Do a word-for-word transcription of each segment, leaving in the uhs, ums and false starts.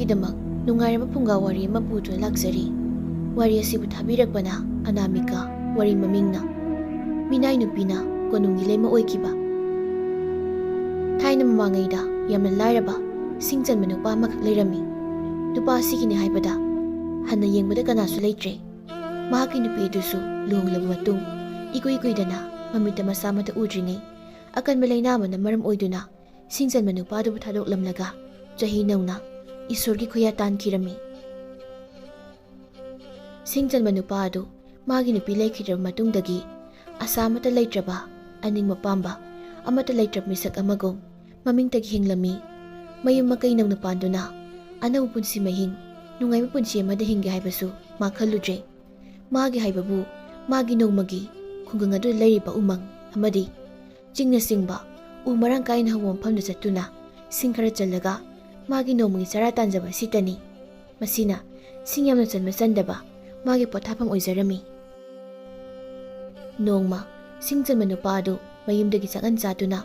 ꯑꯩꯒꯤꯗꯃꯛ ꯅꯨꯡꯉꯥꯏꯔꯕ ꯐꯨꯡꯒꯥ ꯋꯥꯔꯤ ꯑꯃ ꯄꯨꯗꯨꯅ ꯂꯥꯛꯆꯔꯤ꯫ ꯋꯥꯔꯤ ꯑꯁꯤꯕꯨ ꯊꯥꯕꯤꯔꯛꯄꯅ ꯑꯅꯥꯃꯤꯀꯥ, ꯋꯥꯔꯤ ꯃꯃꯤꯡꯅ ꯃꯤꯅꯥꯏ ꯅꯨꯄꯤꯅ ꯀꯣꯅꯨꯡꯒꯤ ꯂꯩꯃ ꯑꯣꯏꯈꯤꯕ꯫ ꯊꯥꯏꯅ ꯃꯃꯥꯡꯉꯩꯗ ꯌꯥꯝꯅ ꯂꯥꯏꯔꯕ ꯁꯤꯡ ꯆꯟꯕ ꯅꯨꯄꯥ ꯑꯃꯈꯛ ꯂꯩꯔꯝꯃꯤ꯫ ꯅꯨꯄꯥ ꯑꯁꯤꯒꯤꯅꯤ ꯍꯥꯏꯕꯗ ꯍꯟꯅ ꯌꯦꯡꯕꯗ ꯀꯅꯥꯁꯨ ꯂꯩꯇ꯭ꯔꯦ꯫ ꯃꯍꯥꯛꯀꯤ ꯅꯨꯄꯤ ꯑꯗꯨꯁꯨ ꯂꯨꯍꯣꯡꯂꯕ ꯃꯇꯨꯡ ꯏꯀꯨꯏ ꯀꯨꯏꯗꯅ ꯃꯃꯤꯠꯇ ꯃꯆꯥ ꯑꯃꯠꯇ ꯎꯗ꯭ꯔꯤꯉꯩ ꯑꯀꯟꯕ ꯂꯩꯅꯥ ꯑꯃꯅ ꯃꯔꯝ ꯑꯣꯏꯗꯨꯅ ꯁꯤꯡ ꯆꯟꯕ ꯅꯨꯄꯥ ꯑꯗꯨꯕꯨ ꯊꯥꯗꯣꯛꯂꯝꯂꯒ ꯆꯍꯤ ꯅꯧꯅ ꯏꯁꯣꯔꯒꯤ ꯈꯨꯌꯥ ꯇꯥꯟꯈꯤꯔꯝꯃꯤ꯫ ꯁꯤꯡ ꯆꯟꯕ ꯅꯨꯄꯥ ꯑꯗꯨ ꯃꯥꯒꯤ ꯅꯨꯄꯤ ꯂꯩꯈꯤꯗ꯭ꯔꯕ ꯃꯇꯨꯡꯗꯒꯤ ꯑꯁꯥ ꯑꯃꯠꯇ ꯂꯩꯇ꯭ꯔꯕ, ꯑꯅꯤꯡꯕ ꯄꯥꯝꯕ ꯑꯃꯠꯇ ꯂꯩꯇ꯭ꯔꯕ ꯃꯤꯁꯛ ꯑꯃꯒꯨꯝ ꯃꯃꯤꯡꯇꯒꯤ ꯍꯤꯡꯂꯝꯃꯤ꯫ ꯃꯌꯨꯝ ꯃꯀꯩ ꯅꯧꯅ ꯄꯥꯟꯗꯨꯅ ꯑꯅꯧꯕ ꯄꯨꯟꯁꯤ ꯃꯍꯤꯡ, ꯅꯨꯡꯉꯥꯏꯕ ꯄꯨꯟꯁꯤ ꯑꯃꯗ ꯍꯤꯡꯒꯦ ꯍꯥꯏꯕꯁꯨ ꯃꯥ ꯈꯜꯂꯨꯗ꯭ꯔꯦ꯫ ꯃꯥꯒꯤ ꯍꯥꯏꯕꯕꯨ ꯃꯥꯒꯤ ꯅꯣꯡꯃꯒꯤ ꯈꯨꯡꯒꯪ ꯑꯗꯨꯗ ꯂꯩꯔꯤꯕ ꯎꯃꯪ ꯑꯃꯗꯤ ꯆꯤꯡꯅꯆꯤꯡꯕ ꯎ ꯃꯔꯥꯡ ꯀꯥꯏꯅ ꯍꯧꯕ ꯃꯐꯝꯗ ꯆꯠꯇꯨꯅ ꯁꯤꯡ ꯈꯔ ꯆꯜꯂꯒ ꯃꯥꯒꯤ ꯅꯣꯡꯃꯒꯤ ꯆꯔꯥ ꯇꯥꯟꯖꯕ ꯑꯁꯤꯇꯅꯤ꯫ ꯃꯁꯤꯅ ꯁꯤꯡ ꯌꯥꯝꯅ ꯆꯟꯕ ꯆꯟꯗꯕ ꯃꯥꯒꯤ ꯄꯣꯊꯥꯐꯝ ꯑꯣꯏꯖꯔꯝꯃꯤ꯫ ꯅꯣꯡꯃ ꯁꯤꯡ ꯆꯟꯕ ꯅꯨꯄꯥ ꯑꯗꯨ ꯃꯌꯨꯝꯗꯒꯤ ꯆꯪꯍꯟ ꯆꯥꯗꯨꯅ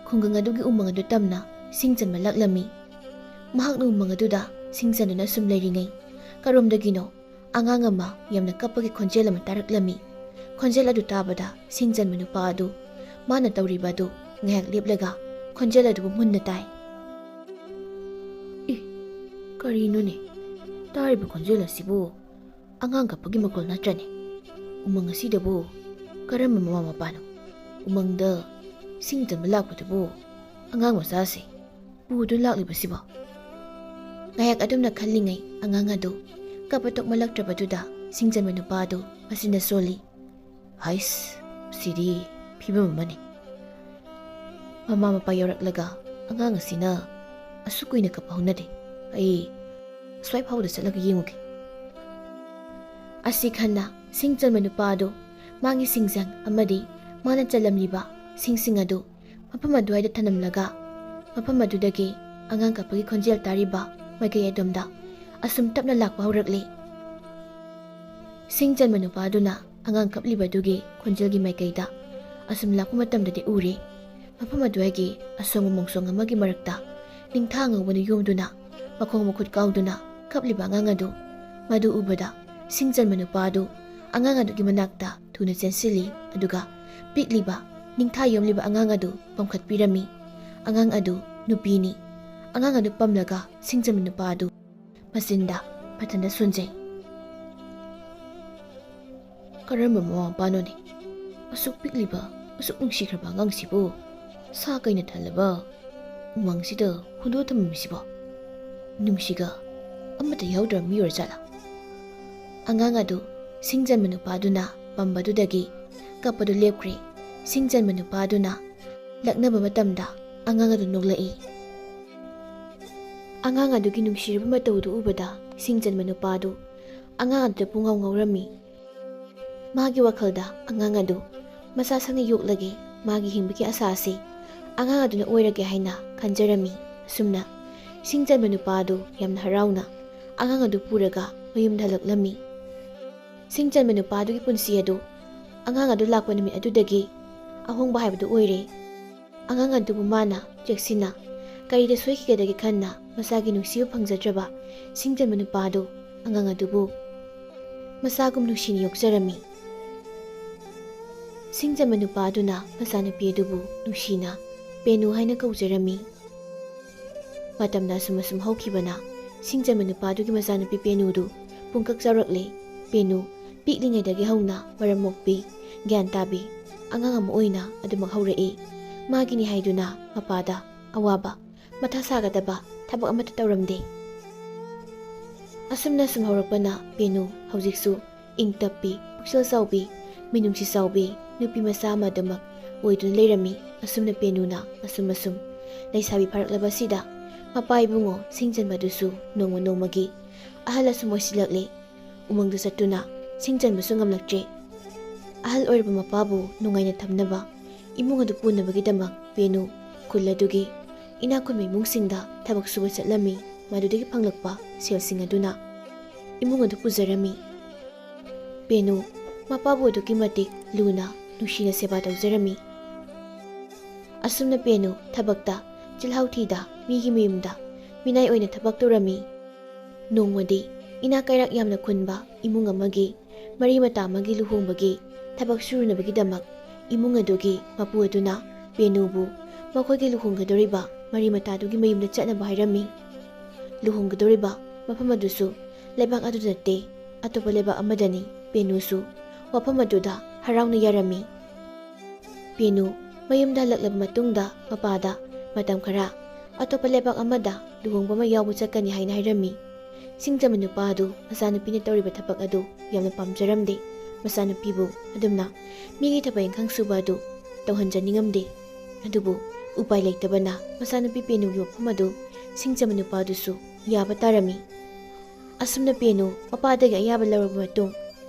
ꯈꯨꯡꯒꯪ ꯑꯗꯨꯒꯤ ꯎꯃꯪ ꯑꯗꯨ ꯇꯝꯅ ꯁꯤꯡ ꯆꯟꯕ ꯂꯥꯛꯂꯝꯃꯤ꯫ ꯃꯍꯥꯛꯅ ꯎꯃꯪ ꯑꯗꯨꯗ ꯁꯤꯡ ꯆꯟꯗꯨꯅ ꯁꯨꯝ ꯂꯩꯔꯤꯉꯩ ꯀꯔꯣꯝꯗꯒꯤꯅꯣ ꯑꯉꯥꯡ ꯑꯃ ꯌꯥꯝꯅ ꯀꯞꯄꯒꯤ ꯈꯣꯟꯖꯦꯜ ꯑꯃ ꯇꯥꯔꯛꯂꯝꯃꯤ꯫ ꯈꯣꯟꯖꯦꯜ ꯑꯗꯨ ꯇꯥꯕꯗ ꯁꯤꯡ ꯆꯟꯕ ꯅꯨꯄꯥ ꯑꯗꯨ ꯃꯥꯅ ꯇꯧꯔꯤꯕ ꯑꯗꯨ ꯉꯥꯏꯍꯥꯛ ꯂꯦꯞꯂꯒ ꯈꯣꯟꯖꯦꯜ ꯑꯗꯨꯕꯨ ꯃꯨꯟꯅ ꯇꯥꯏ꯫ "ꯏ, ꯀꯔꯤꯅꯣꯅꯦ? ꯇꯥꯔꯤꯕ ꯈꯣꯟꯖꯦꯜ ꯑꯁꯤꯕꯨ ꯑꯉꯥꯡ ꯀꯞꯄꯒꯤ ꯃꯈꯣꯜ ꯅꯠꯇ꯭ꯔꯅꯦ? ꯎꯃꯪ ꯑꯁꯤꯗꯕꯨ ꯀꯔꯝꯕ ꯃꯃꯥ ꯃꯄꯥꯅꯣ ꯎꯃꯪꯗ ꯁꯤꯡ ꯆꯟꯕ ꯂꯥꯛꯄꯗꯨꯕꯨ ꯑꯉꯥꯡ ꯃꯆꯥꯁꯦ ꯄꯨꯗꯨꯅ ꯂꯥꯛꯂꯤꯕꯁꯤꯕꯣ?" ꯉꯥꯏꯍꯥꯛ ꯑꯗꯨꯝꯅ ꯈꯜꯂꯤꯉꯩ ꯑꯉꯥꯡ ꯑꯗꯨ ꯀꯞꯄ ꯇꯣꯛꯃꯜꯂꯛꯇ꯭ꯔꯕꯗꯨꯗ ꯁꯤꯡ ꯆꯟꯕ ꯅꯨꯄꯥ ꯑꯗꯨ ꯃꯆꯤꯟꯗ ꯁꯣꯜꯂꯤ꯫ "ꯍꯩꯁ, ꯁꯤꯗꯤ ꯐꯤꯕꯝ ꯑꯃꯅꯤ꯫ ꯃꯃꯥ ꯃꯄꯥ ꯌꯥꯎꯔꯛꯂꯒ ꯑꯉꯥꯡ ꯑꯁꯤꯅ ꯑꯁꯨꯛ ꯀꯨꯏꯅ ꯀꯞꯄ ꯍꯧꯅꯗꯦ꯫ ꯑꯩ ꯑꯁ꯭ꯋꯥꯏ ꯐꯥꯎꯕꯗ ꯆꯠꯂꯒ ꯌꯦꯡꯉꯨꯒꯦ꯫" ꯑꯁꯤ ꯈꯟꯅ ꯁꯤꯡ ꯆꯟꯕ ꯅꯨꯄꯥ ꯑꯗꯨ ꯃꯥꯒꯤ ꯁꯤꯡꯖꯪ ꯑꯃꯗꯤ ꯃꯥꯅ ꯆꯜꯂꯝꯂꯤꯕ ꯁꯤꯡꯁꯤꯡ ꯑꯗꯨ ꯃꯐꯝ ꯑꯗꯨꯋꯥꯏꯗ ꯊꯅꯝꯂꯒ ꯃꯐꯝ ꯑꯗꯨꯗꯒꯤ ꯑꯉꯥꯡ ꯀꯞꯄꯒꯤ ꯈꯣꯟꯖꯦꯜ ꯇꯥꯔꯤꯕ ꯃꯥꯏꯀꯩ ꯑꯗꯣꯝꯗ ꯑꯁꯨꯝ ꯇꯞꯅ ꯂꯥꯛꯄ ꯍꯧꯔꯛꯂꯤ꯫ ꯁꯤꯡ ꯆꯟꯕ ꯅꯨꯄꯥ ꯑꯗꯨꯅ ꯑꯉꯥꯡ ꯀꯞꯂꯤꯕ ꯑꯗꯨꯒꯤ ꯈꯣꯟꯖꯦꯜꯒꯤ ꯃꯥꯏꯀꯩꯗ ꯑꯁꯨꯝ ꯂꯥꯛꯄ ꯃꯇꯝꯗꯗꯤ ꯎꯔꯦ꯫ ꯃꯐꯝ ꯑꯗꯨꯋꯥꯏꯒꯤ ꯑꯁꯣꯡꯕ ꯃꯣꯡꯁꯣꯡ ꯑꯃꯒꯤ ꯃꯔꯛꯇ ꯅꯤꯡꯊꯥ ꯑꯉꯧꯕꯅ ꯌꯣꯝꯗꯨꯅ ꯃꯈꯣꯡ ꯃꯈꯨꯠ ꯀꯥꯎꯗꯨꯅ ꯀꯞꯂꯤꯕ ꯑꯉꯥꯡ ꯑꯗꯨ꯫ ꯃꯗꯨ ꯎꯕꯗ ꯁꯤꯡꯆꯟꯕ ꯅꯨꯄꯥ ꯑꯗꯨ ꯑꯉꯥꯡ ꯑꯗꯨꯒꯤ ꯃꯅꯥꯛꯇ ꯊꯨꯅ ꯆꯦꯟꯁꯤꯜꯂꯤ, ꯑꯗꯨꯒ ꯄꯤꯛꯂꯤꯕ ꯅꯤꯡꯊꯥ ꯌꯣꯝꯂꯤꯕ ꯑꯉꯥꯡ ꯑꯗꯨ ꯄꯝꯈꯠꯄꯤꯔꯝꯃꯤ꯫ ꯑꯉꯥꯡ ꯑꯗꯨ ꯅꯨꯄꯤꯅꯤ꯫ ꯑꯉꯥꯡ ꯑꯗꯨ ꯄꯝꯂꯒ ꯁꯤꯡꯆꯟꯕ ꯅꯨꯄꯥ ꯑꯗꯨ ꯃꯆꯤꯟꯗ ꯃꯊꯟꯇ ꯁꯣꯟꯖꯩ꯫ "ꯀꯔꯝꯕ ꯃꯃꯥ ꯃꯄꯥꯅꯣꯅꯦ? ꯑꯁꯨꯛ ꯄꯤꯛꯂꯤꯕ, ꯑꯁꯨꯛ ꯅꯨꯡꯁꯤꯈ꯭ꯔꯕ ꯑꯉꯥꯡꯁꯤꯕꯨ ꯁꯥ ꯀꯩꯅ ꯊꯜꯂꯕ ꯎꯃꯪꯁꯤꯗ ꯍꯨꯟꯗꯣꯛꯑ ꯊꯝꯃꯝꯃꯤꯁꯤꯕꯣ? ꯅꯨꯡꯁꯤꯒ ꯑꯃꯠꯇ ꯌꯥꯎꯗ꯭ꯔꯕ ꯃꯤ ꯑꯣꯏꯔꯖꯥꯠꯂꯥ?" ꯑꯉꯥꯡ ꯑꯗꯨ ꯁꯤꯡꯆꯟꯕ ꯅꯨꯄꯥꯗꯨꯅ ꯄꯝꯕꯗꯨꯗꯒꯤ ꯀꯞꯄꯗꯨ ꯂꯦꯞꯈ꯭ꯔꯦ꯫ ꯁꯤꯡꯆꯟꯕ ꯅꯨꯄꯥꯗꯨꯅ ꯂꯛꯅꯕ ꯃꯇꯝꯗ ꯑꯉꯥꯡ ꯑꯗꯨ ꯅꯣꯛꯂꯛꯏ꯫ ꯑꯉꯥꯡ ꯑꯗꯨꯒꯤ ꯅꯨꯡꯁꯤꯔꯕ ꯃꯇꯧꯗꯨ ꯎꯕꯗ ꯁꯤꯡꯆꯟꯕ ꯅꯨꯄꯥꯗꯨ ꯑꯉꯥꯡ ꯑꯗꯨꯗ ꯄꯨꯡꯉꯥꯎ ꯉꯥꯎꯔꯝꯃꯤ꯫ ꯃꯥꯒꯤ ꯋꯥꯈꯜꯗ ꯑꯉꯥꯡ ꯑꯗꯨ ꯃꯁꯥ ꯁꯪꯅ ꯌꯣꯛꯂꯒꯦ, ꯃꯥꯒꯤ ꯍꯤꯡꯕꯒꯤ ꯑꯁꯥ ꯑꯁꯤ ꯑꯉꯥꯡ ꯑꯗꯨꯅ ꯑꯣꯏꯔꯒꯦ ꯍꯥꯏꯅ ꯈꯟꯖꯔꯝꯃꯤ꯫ ꯑꯁꯨꯝꯅ ꯁꯤꯡꯆꯟꯕ ꯅꯨꯄꯥ ꯑꯗꯨ ꯌꯥꯝꯅ ꯍꯔꯥꯎꯅ ꯑꯉꯥꯡ ꯑꯗꯨ ꯄꯨꯔꯒ ꯃꯌꯨꯝꯗ ꯍꯜꯂꯛꯂꯝꯃꯤ꯫ ꯁꯤꯡꯆꯟꯕ ꯅꯨꯄꯥ ꯑꯗꯨꯒꯤ ꯄꯨꯟꯁꯤ ꯑꯗꯨ ꯑꯉꯥꯡ ꯑꯗꯨ ꯂꯥꯛꯄ ꯅꯨꯃꯤꯠ ꯑꯗꯨꯗꯒꯤ ꯑꯍꯣꯡꯕ ꯍꯥꯏꯕꯗꯨ ꯑꯣꯏꯔꯦ꯫ ꯑꯉꯥꯡ ꯑꯗꯨꯕꯨ ꯃꯥꯅ ꯆꯦꯛꯁꯤꯟꯅ ꯀꯔꯤꯗ ꯁꯣꯏꯈꯤꯒꯗꯒꯦ ꯈꯟꯅ ꯃꯆꯥꯒꯤ ꯅꯨꯡꯁꯤꯕ ꯐꯪꯖꯗ꯭ꯔꯕ ꯁꯤꯡꯆꯟꯕ ꯅꯨꯄꯥ ꯑꯗꯨ ꯑꯉꯥꯡ ꯑꯗꯨꯕꯨ ꯃꯆꯥꯒꯨꯝ ꯅꯨꯡꯁꯤꯅ ꯌꯣꯛꯆꯔꯝꯃꯤ꯫ ꯁꯤꯡꯆꯟꯕ ꯅꯨꯄꯥ ꯑꯗꯨꯅ ꯃꯆꯥꯅꯨꯄꯤ ꯑꯗꯨꯕꯨ ꯅꯨꯡꯁꯤꯅ ꯄꯦꯅꯨ ꯍꯥꯏꯅ ꯀꯧꯖꯔꯝꯃꯤ꯫ ꯃꯇꯝꯅ ꯑꯁꯨꯝ ꯑꯁꯨꯝ ꯍꯧꯈꯤꯕꯅ ꯁꯤꯡꯆꯟꯕ ꯅꯨꯄꯥ ꯑꯗꯨꯒꯤ ꯃꯆꯥꯅꯨꯄꯤ ꯄꯦꯅꯨꯗꯨ ꯄꯨꯡꯀꯛ ꯆꯥꯎꯔꯛꯂꯦ꯫ ꯄꯦꯅꯨ ꯄꯤꯛꯂꯤꯉꯩꯗꯒꯤ ꯍꯧꯅ ꯃꯔꯝ ꯃꯣꯛꯄꯤ, ꯒ꯭ꯌꯥꯟ ꯇꯥꯕꯤ ꯑꯉꯥꯡ ꯑꯃ ꯑꯣꯏꯅ ꯑꯗꯨꯃꯛ ꯍꯧꯔꯛꯏ꯫ ꯃꯥꯒꯤꯅꯤ ꯍꯥꯏꯗꯨꯅ ꯃꯄꯥꯗ ꯑꯋꯥꯕ, ꯃꯊꯥ ꯁꯥꯒꯗꯕ ꯊꯕꯛ ꯑꯃꯠꯇ ꯇꯧꯔꯝꯗꯦ꯫ ꯑꯁꯨꯝꯅ ꯁꯨꯝ ꯍꯧꯔꯛꯄꯅ ꯄꯦꯅꯨ ꯍꯧꯖꯤꯛꯁꯨ ꯏꯪ ꯇꯞꯄꯤ, ꯄꯨꯛꯆꯦꯜ ꯆꯥꯎꯕꯤ, ꯃꯤꯅꯨꯡꯁꯤ ꯆꯥꯎꯕꯤ ꯅꯨꯄꯤ ꯃꯆꯥ ꯑꯃ ꯑꯗꯨꯃꯛ ꯑꯣꯏꯗꯨꯅ ꯂꯩꯔꯝꯃꯤ꯫ ꯑꯁꯨꯝꯅ ꯄꯦꯅꯨꯅ ꯑꯁꯨꯝ ꯑꯁꯨꯝ ꯂꯩꯁꯥꯕꯤ ꯐꯥꯔꯛꯂꯕꯁꯤꯗ ꯃꯄꯥ ꯏꯕꯨꯡꯉꯣ ꯁꯤꯡꯆꯟꯕꯗꯨꯁꯨ ꯅꯣꯡꯃ ꯅꯣꯡꯃꯒꯤ ꯑꯍꯜ ꯑꯁꯨꯝ ꯑꯣꯏꯁꯤꯜꯂꯛꯂꯦ꯫ ꯎꯃꯪꯗ ꯆꯠꯇꯨꯅ ꯁꯤꯡꯆꯟꯕꯁꯨ ꯉꯝꯂꯛꯇ꯭ꯔꯦ꯫ ꯑꯍꯜ ꯑꯣꯏꯔꯕ ꯃꯄꯥꯕꯨ ꯅꯨꯡꯉꯥꯏꯅ ꯊꯝꯅꯕ, ꯏꯃꯨꯡ ꯑꯗꯨ ꯄꯨꯅꯕꯒꯤꯗꯃꯛ ꯄꯦꯅꯨ ꯈꯨꯜ ꯑꯗꯨꯒꯤ ꯏꯅꯥꯛ ꯈꯨꯟꯕ ꯏꯃꯨꯡꯁꯤꯡꯗ ꯊꯕꯛ ꯁꯨꯕ ꯆꯠꯂꯝꯃꯤ꯫ ꯃꯗꯨꯗꯒꯤ ꯐꯪꯂꯛꯄ ꯁꯦꯜꯁꯤꯡ ꯑꯗꯨꯅ ꯏꯃꯨꯡ ꯑꯗꯨ ꯄꯨꯖꯔꯝꯃꯤ꯫ ꯄꯦꯅꯨ ꯃꯄꯥꯕꯨ ꯑꯗꯨꯛꯀꯤ ꯃꯇꯤꯛ ꯂꯨꯅ ꯅꯨꯡꯁꯤꯅ ꯁꯦꯕꯥ ꯇꯧꯖꯔꯝꯃꯤ꯫ ꯑꯁꯨꯝꯅ ꯄꯦꯅꯨ ꯊꯕꯛꯇ ꯆꯤꯜꯍꯥꯎ ꯊꯤꯗ ꯃꯤꯒꯤ ꯃꯌꯨꯝꯗ ꯃꯤꯅꯥꯏ ꯑꯣꯏꯅ ꯊꯕꯛ ꯇꯧꯔꯝꯃꯤ꯫ ꯅꯣꯡꯃꯗꯤ ꯏꯅꯥꯛ ꯀꯩꯔꯥꯛ ꯌꯥꯝꯅ ꯈꯨꯟꯕ ꯏꯃꯨꯡ ꯑꯃꯒꯤ ꯃꯔꯤ ꯃꯇꯥ ꯑꯃꯒꯤ ꯂꯨꯍꯣꯡꯕꯒꯤ ꯊꯕꯛ ꯁꯨꯔꯨꯅꯕꯒꯤꯗꯃꯛ ꯏꯃꯨꯡ ꯑꯗꯨꯒꯤ ꯃꯄꯨ ꯑꯗꯨꯅ ꯄꯦꯅꯨꯕꯨ ꯃꯈꯣꯏꯒꯤ ꯂꯨꯍꯣꯡꯒꯗꯧꯔꯤꯕ ꯃꯔꯤ ꯃꯇꯥꯗꯨꯒꯤ ꯃꯌꯨꯝꯗ ꯆꯠꯅꯕ ꯍꯥꯏꯔꯝꯃꯤ꯫ ꯂꯨꯍꯣꯡꯒꯗꯧꯔꯤꯕ ꯃꯐꯝ ꯑꯗꯨꯁꯨ ꯂꯩꯕꯥꯛ ꯑꯗꯨꯗ ꯅꯠꯇꯦ, ꯑꯇꯣꯞꯄ ꯂꯩꯕꯥꯛ ꯑꯃꯗꯅꯤ꯫ ꯄꯦꯅꯨꯁꯨ ꯋꯥꯐꯝ ꯑꯗꯨꯗ ꯍꯔꯥꯎꯅ ꯌꯥꯔꯝꯃꯤ꯫ ꯄꯦꯅꯨ ꯃꯌꯨꯝꯗ ꯍꯜꯂꯛꯂꯕ ꯃꯇꯨꯡꯗ ꯃꯄꯥꯗ ꯃꯇꯝ ꯈꯔ ꯑꯇꯣꯞꯄ ꯂꯩꯕꯥꯛ ꯑꯃꯗ ꯂꯨꯍꯣꯡꯕ ꯑꯃ ꯌꯥꯎꯕ ꯆꯠꯀꯅꯤ ꯍꯥꯏꯅ ꯍꯥꯏꯔꯝꯃꯤ꯫ ꯁꯤꯡꯖꯃ ꯅꯨꯄꯥ ꯑꯗꯨ ꯃꯆꯥꯅꯨꯄꯤꯅ ꯇꯧꯔꯤꯕ ꯊꯕꯛ ꯑꯗꯨ ꯌꯥꯝꯅ ꯄꯥꯝꯖꯔꯝꯗꯦ꯫ ꯃꯆꯥꯅꯨꯄꯤꯕꯨ ꯑꯗꯨꯝꯅ ꯃꯤꯒꯤ ꯊꯕꯛ ꯏꯪꯈꯥꯡ ꯁꯨꯕ ꯑꯗꯨ ꯇꯧꯍꯟꯖꯅꯤꯡꯉꯝꯗꯦ꯫ ꯑꯗꯨꯕꯨ ꯎꯄꯥꯏ ꯂꯩꯇꯕꯅ ꯃꯆꯥꯅꯨꯄꯤ ꯄꯦꯅꯨꯒꯤ ꯋꯥꯐꯝ ꯑꯗꯨ ꯁꯤꯡꯖꯃ ꯅꯨꯄꯥꯗꯨꯁꯨ ꯌꯥꯕ ꯇꯥꯔꯝꯃꯤ꯫ ꯑꯁꯨꯝꯅ ꯄꯦꯅꯨ ꯃꯄꯥꯗꯒꯤ ꯑꯌꯥꯕ ꯂꯧꯔꯕ ꯃꯇꯨꯡ,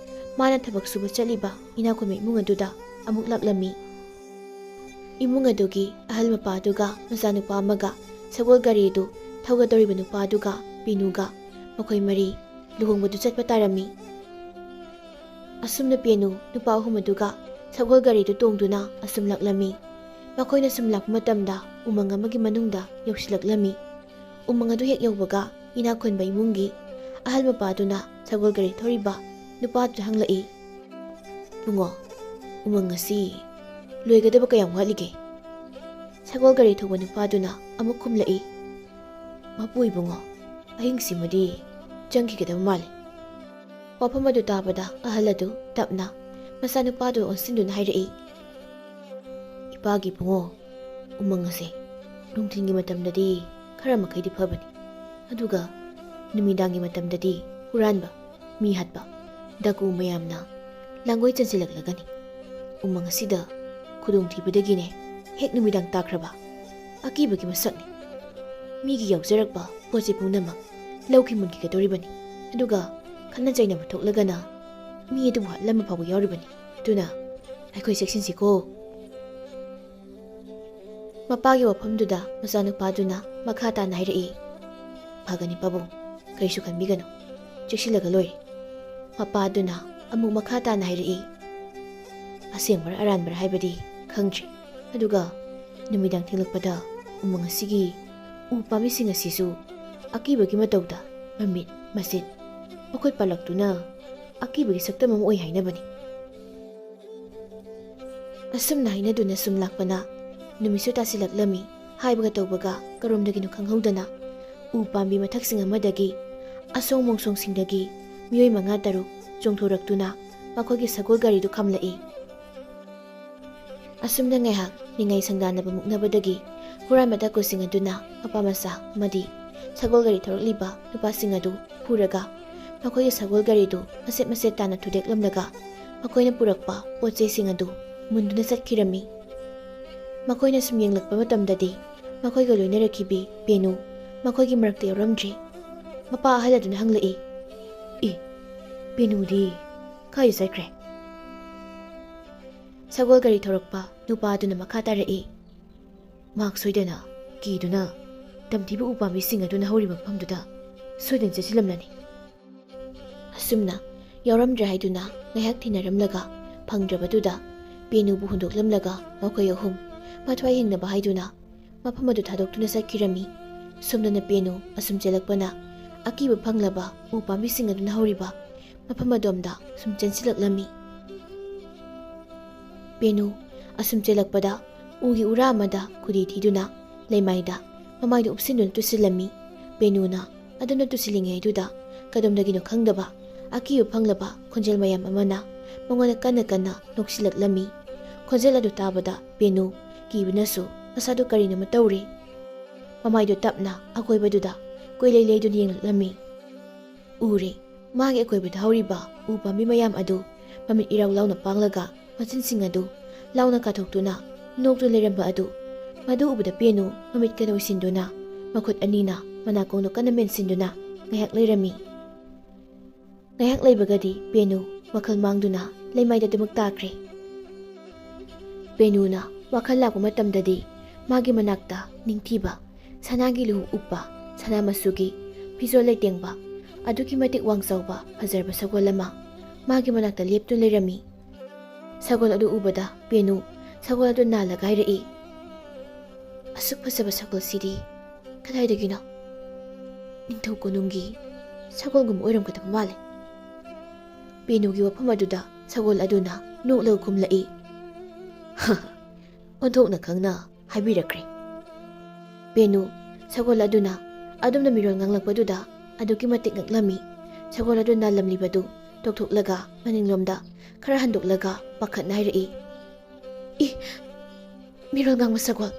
ꯃꯥꯅ ꯊꯕꯛ ꯁꯨꯕ ꯆꯠꯂꯤꯕ ꯏꯅꯥꯛꯈꯨꯟꯕ ꯏꯃꯨꯡ ꯑꯗꯨꯗ ꯑꯃꯨꯛ ꯂꯥꯛꯂꯝꯃꯤ꯫ ꯏꯃꯨꯡ ꯑꯗꯨꯒꯤ ꯑꯍꯜ ꯃꯄꯥ ꯑꯗꯨꯒ ꯃꯆꯥꯅꯨꯄꯥ ꯑꯃꯒ ꯁꯒꯣꯜ ꯒꯥꯔꯤ ꯑꯗꯨ ꯊꯧꯒꯗꯧꯔꯤꯕ ꯅꯨꯄꯥ ꯑꯗꯨꯒ ꯄꯦꯅꯨꯒ ꯃꯈꯣꯏ ꯃꯔꯤ ꯂꯨꯍꯣꯡꯕꯗꯨ ꯆꯠꯄ ꯇꯥꯔꯝꯃꯤ꯫ ꯑꯁꯨꯝꯅ ꯄꯦꯅꯨ ꯅꯨꯄꯥ ꯑꯍꯨꯝ ꯑꯗꯨꯒ ꯁꯒꯣꯜ ꯒꯥꯔꯤꯗꯨ ꯇꯣꯡꯗꯨꯅ ꯑꯁꯨꯝ ꯂꯥꯛꯂꯝꯃꯤ꯫ ꯃꯈꯣꯏꯅ ꯁꯨꯝ ꯂꯥꯛꯄ ꯃꯇꯝꯗ ꯎꯃꯪ ꯑꯃꯒꯤ ꯃꯅꯨꯡꯗ ꯌꯧꯁꯤꯜꯂꯛꯂꯝꯃꯤ꯫ ꯎꯃꯪ ꯑꯗꯨ ꯍꯦꯛ ꯌꯧꯕꯒ ꯏꯅꯥꯛ ꯈꯨꯟꯕ ꯏꯃꯨꯡꯒꯤ ꯑꯍꯜ ꯃꯄꯥꯗꯨꯅ ꯁꯒꯣꯜ ꯒꯥꯔꯤ ꯊꯧꯔꯤꯕ ꯅꯨꯄꯥꯗꯨꯗ ꯍꯪꯂꯛꯏ, "ꯏꯕꯨꯡꯉꯣ, ꯎꯃꯪ ꯑꯁꯤ ꯂꯣꯏꯒꯗꯕ ꯀꯌꯥꯝ ꯋꯥꯠꯂꯤꯒꯦ?" ꯁꯒꯣꯜ ꯒꯥꯔꯤ ꯊꯧꯕ ꯅꯨꯄꯥꯗꯨꯅ ꯑꯃꯨꯛ ꯈꯨꯝꯂꯛꯏ, "ꯃꯄꯨ ꯏꯕꯨꯡꯉꯣ, ꯑꯍꯤꯡꯁꯤꯃꯗꯤ ꯆꯪꯈꯤꯒꯗꯕ ꯃꯥꯜꯂꯤ꯫" ꯋꯥꯐꯝ ꯑꯗꯨ ꯇꯥꯕꯗ ꯑꯍꯜ ꯑꯗꯨ ꯇꯞꯅ ꯃꯆꯥꯅꯨꯄꯥꯗꯨ ꯑꯣꯟꯁꯤꯟꯗꯨꯅ ꯍꯥꯏꯔꯛꯏ, "ꯏꯄꯥꯒꯤ ꯏꯕꯨꯡꯉꯣ, ꯎꯃꯪ ꯑꯁꯦ ꯅꯨꯡꯊꯤꯜꯒꯤ ꯃꯇꯝꯗꯗꯤ ꯈꯔ ꯃꯈꯩꯗꯤ ꯐꯕꯅꯤ, ꯑꯗꯨꯒ ꯅꯨꯃꯤꯗꯥꯡꯒꯤ ꯃꯇꯝꯗꯗꯤ ꯍꯨꯔꯥꯟꯕ, ꯃꯤ ꯍꯥꯠꯄ, ꯗꯥꯀꯨ ꯃꯌꯥꯝꯅ ꯂꯥꯡꯒꯣꯏ ꯆꯟꯁꯤꯜꯂꯛꯂꯒꯅꯤ꯫ ꯎꯃꯪ ꯑꯁꯤꯗ ꯈꯨꯗꯣꯡꯊꯤꯕꯗꯒꯤꯅꯦ ꯍꯦꯛ ꯅꯨꯃꯤꯗꯥꯡ ꯇꯥꯈ꯭ꯔꯕ ꯑꯀꯤꯕꯒꯤ ꯃꯁꯛꯅꯤ꯫ ꯃꯤꯒꯤ ꯌꯥꯎꯖꯔꯛꯄ ꯄꯣꯠ ꯆꯩ ꯄꯨꯝꯅꯃꯛ ꯂꯧꯈꯤ ꯃꯨꯟꯈꯤꯒꯗꯧꯔꯤꯕꯅꯤ꯫ ꯑꯗꯨꯒ ꯈꯠꯅ ꯆꯩꯅꯕ ꯊꯣꯛꯂꯒꯅ ꯃꯤ ꯑꯗꯨꯕꯨ ꯍꯥꯠꯂꯝꯕ ꯐꯥꯎꯕ ꯌꯥꯎꯔꯤꯕꯅꯤ꯫ ꯑꯗꯨꯅ ꯑꯩꯈꯣꯏ ꯆꯦꯛꯁꯤꯟꯁꯤꯀꯣ꯫" ꯃꯄꯥꯒꯤ ꯋꯥꯐꯝꯗꯨꯗ ꯃꯆꯥꯅꯨꯄꯥꯗꯨꯅ ꯃꯈꯥ ꯇꯥꯅ ꯍꯥꯏꯔꯛꯏ, "ꯐꯒꯅꯤ ꯄꯥꯕꯨꯡ, ꯀꯔꯤꯁꯨ ꯈꯟꯕꯤꯒꯅꯨ, ꯆꯦꯛꯁꯤꯜꯂꯒ ꯂꯣꯏꯔꯦ꯫" ꯃꯄꯥꯗꯨꯅ ꯑꯃꯨꯛ ꯃꯈꯥ ꯇꯥꯅ ꯍꯥꯏꯔꯛꯏ, "ꯑꯁꯦꯡꯕꯔ ꯑꯔꯥꯟꯕꯔ ꯍꯥꯏꯕꯗꯤ ꯈꯪꯗ꯭ꯔꯤ, ꯑꯗꯨꯒ ꯅꯨꯃꯤꯗꯥꯡ ꯊꯦꯡꯂꯛꯄꯗ ꯎꯃꯪ ꯑꯁꯤꯒꯤ ꯎ ꯄꯥꯝꯕꯤꯁꯤꯡ ꯑꯁꯤꯁꯨ ꯑꯀꯤꯕꯒꯤ ꯃꯇꯧꯗ ꯃꯃꯤꯠ, ꯃꯁꯤꯠ, ꯃꯈꯨꯠ ꯄꯥꯜꯂꯛꯇꯨꯅ ꯑꯀꯤꯕꯒꯤ ꯁꯛꯇꯝ ꯑꯃ ꯑꯣꯏ ꯍꯥꯏꯅꯕꯅꯤ꯫ ꯑꯁꯨꯝꯅ ꯍꯥꯏꯅꯗꯨꯅ ꯁꯨꯝ ꯂꯥꯛꯄꯅ ꯅꯨꯃꯤꯠꯁꯨ ꯇꯥꯁꯤꯜꯂꯛꯂꯝꯃꯤ꯫ ꯍꯥꯏꯕꯒ ꯇꯧꯕꯒ ꯀꯔꯣꯝꯗꯒꯤꯅꯣ ꯈꯪꯍꯧꯗꯅ ꯎ ꯄꯥꯝꯕꯤ ꯃꯊꯛꯁꯤꯡ ꯑꯃꯗꯒꯤ, ꯑꯁꯣꯡ ꯃꯣꯡꯁꯣꯡꯁꯤꯡꯗꯒꯤ ꯃꯤꯑꯣꯏ ꯃꯉꯥ ꯇꯔꯨꯛ ꯆꯣꯡꯊꯣꯔꯛꯇꯨꯅ ꯃꯈꯣꯏꯒꯤ ꯁꯒꯣꯜ ꯒꯥꯔꯤꯗꯨ ꯈꯥꯝꯂꯛꯏ꯫ ꯑꯁꯨꯝꯅ ꯉꯥꯏꯍꯥꯛ ꯅꯤꯡꯉꯥꯏ ꯁꯪꯗꯥꯟꯅꯕ ꯃꯨꯛꯅꯕꯗꯒꯤ ꯍꯨꯔꯥꯟꯕ ꯇꯥꯀꯨꯁꯤꯡ ꯑꯗꯨꯅ ꯃꯄꯥ ꯃꯆꯥ ꯑꯃꯗꯤ ꯁꯒꯣꯜ ꯒꯥꯔꯤ ꯊꯧꯔꯛꯂꯤꯕ ꯅꯨꯄꯥꯁꯤꯡ ꯑꯗꯨ ꯐꯨꯔꯒ ꯃꯈꯣꯏꯒꯤ ꯁꯒꯣꯜ ꯒꯥꯔꯤꯗꯨ ꯃꯆꯦꯠ ꯃꯆꯦꯠ ꯇꯥꯅ ꯊꯨꯗꯦꯛꯂꯝꯂꯒ ꯃꯈꯣꯏꯅ ꯄꯨꯔꯛꯄ ꯄꯣꯠ ꯆꯩꯁꯤꯡ ꯑꯗꯨ ꯃꯨꯟꯗꯨꯅ ꯆꯠꯈꯤꯔꯝꯃꯤ꯫ ꯃꯈꯣꯏꯅ ꯁꯨꯝ ꯌꯦꯡꯂꯛꯄ ꯃꯇꯝꯗꯗꯤ ꯃꯈꯣꯏꯒ ꯂꯣꯏꯅꯔꯛꯈꯤꯕꯤ ꯄꯦꯅꯨ ꯃꯈꯣꯏꯒꯤ ꯃꯔꯛꯇ ꯌꯥꯎꯔꯝꯗ꯭ꯔꯤ꯫ ꯃꯄꯥ ꯑꯍꯜ ꯑꯗꯨꯅ ꯍꯪꯂꯛꯏ, "ꯑꯦ, ꯄꯦꯅꯨꯗꯤ ꯀꯥꯏꯗ ꯆꯠꯈ꯭ꯔꯦ?" ꯁꯒꯣꯜ ꯒꯥꯔꯤ ꯊꯧꯔꯛꯄ ꯅꯨꯄꯥ ꯑꯗꯨꯅ ꯃꯈꯥ ꯇꯥꯔꯛꯏ, "ꯃꯍꯥꯛ ꯁꯣꯏꯗꯅ ꯀꯤꯗꯨꯅ ꯇꯝꯊꯤꯕ ꯎ ꯄꯥꯝꯕꯤꯁꯤꯡ ꯑꯗꯨꯅ ꯍꯧꯔꯤꯕ ꯃꯐꯝꯗꯨꯗ ꯁꯣꯏꯗꯅ ꯆꯦꯟꯁꯤꯜꯂꯝꯂꯅꯤ꯫" ꯑꯁꯨꯝꯅ ꯌꯥꯎꯔꯝꯗ꯭ꯔꯦ ꯍꯥꯏꯗꯨꯅ ꯉꯥꯏꯍꯥꯛ ꯊꯤꯅꯔꯝꯂꯒ ꯐꯪꯗ꯭ꯔꯕꯗꯨꯗ ꯄꯦꯅꯨꯕꯨ ꯍꯨꯟꯗꯣꯛꯂꯝꯂꯒ ꯃꯈꯣꯏ ꯑꯍꯨꯝ ꯃꯊ꯭ꯋꯥꯏ ꯍꯤꯡꯅꯕ ꯍꯥꯏꯗꯨꯅ ꯃꯐꯝ ꯑꯗꯨ ꯊꯥꯗꯣꯛꯇꯨꯅ ꯆꯠꯈꯤꯔꯝꯃꯤ꯫ ꯁꯣꯝꯗꯅ ꯄꯦꯅꯨ ꯑꯁꯨꯝ ꯆꯦꯜꯂꯛꯄꯅ ꯑꯀꯤꯕ ꯐꯪꯂꯕ ꯎ ꯄꯥꯝꯕꯤꯁꯤꯡ ꯑꯗꯨꯅ ꯍꯧꯔꯤꯕ ꯃꯐꯝ ꯑꯗꯣꯝꯗ ꯁꯨꯝ ꯆꯦꯟꯁꯤꯜꯂꯛꯂꯝꯃꯤ꯫ ꯄꯦꯅꯨ ꯑꯁꯨꯝ ꯆꯦꯜꯂꯛꯄꯗ ꯎꯒꯤ ꯎꯔꯥ ꯑꯃꯗ ꯈꯨꯗꯤ ꯊꯤꯗꯨꯅ ꯂꯩꯃꯥꯏꯗ ꯃꯃꯥꯏꯗꯨ ꯎꯞꯁꯤꯟꯗꯨꯅ ꯇꯨꯁꯤꯜꯂꯝꯃꯤ꯫ ꯄꯦꯅꯨꯅ ꯑꯗꯨꯝꯅ ꯇꯨꯁꯤꯜꯂꯤꯉꯩꯗꯨꯗ ꯀꯗꯣꯝꯗꯒꯤꯅꯣ ꯈꯪꯗꯕ ꯑꯀꯤꯕ ꯐꯪꯂꯕ ꯈꯣꯟꯖꯦꯜ ꯃꯌꯥꯝ ꯑꯃꯅ ꯃꯉꯣꯟꯗ ꯀꯟꯅ ꯀꯟꯅ ꯅꯣꯛꯁꯤꯜꯂꯛꯂꯝꯃꯤ꯫ ꯈꯣꯟꯖꯦꯜ ꯑꯗꯨ ꯇꯥꯕꯗ ꯄꯦꯅꯨ ꯀꯤꯕꯅꯁꯨ ꯃꯁꯥꯗꯨ ꯀꯔꯤꯅꯣꯃ ꯇꯧꯔꯦ꯫ ꯃꯃꯥꯏꯗꯨ ꯇꯞꯅ ꯑꯀꯣꯏꯕꯗꯨꯗ ꯀꯣꯏꯂꯩ ꯂꯩꯗꯨꯅ ꯌꯦꯡꯂꯛꯂꯝꯃꯤ꯫ ꯎꯔꯦ, ꯃꯥꯒꯤ ꯑꯀꯣꯏꯕꯗ ꯍꯧꯔꯤꯕ ꯎ ꯄꯥꯝꯕꯤ ꯃꯌꯥꯝ ꯑꯗꯨ ꯃꯃꯤꯠ ꯏꯔꯥꯎ ꯂꯥꯎꯅ ꯄꯥꯡꯂꯒ ꯃꯆꯤꯟꯁꯤꯡ ꯑꯗꯨ ꯂꯥꯎꯅ ꯀꯥꯊꯣꯛꯇꯨꯅ ꯅꯣꯛꯇꯨꯅ ꯂꯩꯔꯝꯕ ꯑꯗꯨ꯫ ꯃꯗꯨ ꯎꯕꯗ ꯄꯦꯅꯨ ꯃꯃꯤꯠ ꯀꯟꯅ ꯎꯏꯁꯤꯟꯗꯨꯅ ꯃꯈꯨꯠ ꯑꯅꯤꯅ ꯃꯅꯥꯀꯣꯡꯗꯨ ꯀꯟꯅ ꯃꯦꯟꯁꯤꯟꯗꯨꯅ ꯉꯥꯏꯍꯥꯛ ꯂꯩꯔꯝꯃꯤ꯫ ꯉꯥꯏꯍꯥꯛ ꯂꯩꯕꯒꯗꯤ ꯄꯦꯅꯨ ꯋꯥꯈꯜ ꯃꯥꯡꯗꯨꯅ ꯂꯩꯃꯥꯏꯗ ꯑꯗꯨꯃꯛ ꯇꯥꯈ꯭ꯔꯦ꯫ ꯄꯦꯅꯨꯅ ꯋꯥꯈꯜ ꯂꯥꯛꯄ ꯃꯇꯝꯗꯗꯤ ꯃꯥꯒꯤ ꯃꯅꯥꯛꯇ ꯅꯤꯡꯊꯤꯕ ꯁꯅꯥꯒꯤ ꯂꯨꯍꯨꯛ ꯎꯞꯄ, ꯁꯅꯥ ꯃꯆꯨꯒꯤ ꯐꯤꯖꯣꯜ ꯂꯩꯇꯦꯡꯕ, ꯑꯗꯨꯛꯀꯤ ꯃꯇꯤꯛ ꯋꯥꯡ ꯆꯥꯎꯕ ꯐꯖꯔꯕ ꯁꯒꯣꯜ ꯑꯃ ꯃꯥꯒꯤ ꯃꯅꯥꯛꯇ ꯂꯦꯞꯇꯨꯅ ꯂꯩꯔꯝꯃꯤ꯫ ꯁꯒꯣꯜ ꯑꯗꯨ ꯎꯕꯗ ꯄꯦꯅꯨ ꯁꯒꯣꯜ ꯑꯗꯨ ꯅꯥꯜꯂꯒ ꯍꯥꯏꯔꯛꯏ, "ꯑꯁꯨꯛ ꯐꯖꯕ ꯁꯒꯣꯜꯁꯤꯗꯤ ꯀꯗꯥꯏꯗꯒꯤꯅꯣ? ꯅꯤꯡꯊꯧ ꯀꯣꯅꯨꯡꯒꯤ ꯁꯒꯣꯜꯒꯨꯝꯕ ꯑꯣꯏꯔꯝꯒꯗꯕ ꯃꯥꯜꯂꯦ꯫ ꯄꯦꯅꯨꯒꯤ ꯋꯥꯐꯝ ꯑꯗꯨꯗ ꯁꯒꯣꯜ ꯑꯗꯨꯅ ꯅꯣꯛꯂꯒ ꯈꯨꯝꯂꯛꯏ꯫ ꯑꯣꯟꯊꯣꯛꯅ ꯈꯪꯅ ꯍꯥꯏꯕꯤꯔꯛꯈ꯭ꯔꯦ꯫ ꯄꯦꯅꯨ, ꯁꯒꯣꯜ ꯑꯗꯨꯅ ꯑꯗꯨꯝꯅ ꯃꯤꯔꯣꯜ ꯉꯥꯡꯂꯛꯄꯗꯨꯗ ꯑꯗꯨꯛꯀꯤ ꯃꯇꯤꯛ ꯉꯛꯂꯝꯃꯤ꯫ ꯁꯒꯣꯜ ꯑꯗꯨꯅ ꯂꯝꯂꯤꯕꯗꯨ ꯇꯣꯛꯊꯣꯛꯂꯒ ꯃꯅꯤꯡꯂꯣꯝꯗ ꯈꯔ ꯍꯟꯗꯣꯛꯂꯒ ꯄꯥꯈꯠꯅ ꯍꯥꯏꯔꯛꯏ, "ꯏ, ꯃꯤꯔꯣꯜ ꯉꯥꯡꯕ ꯁꯒꯣꯜ!"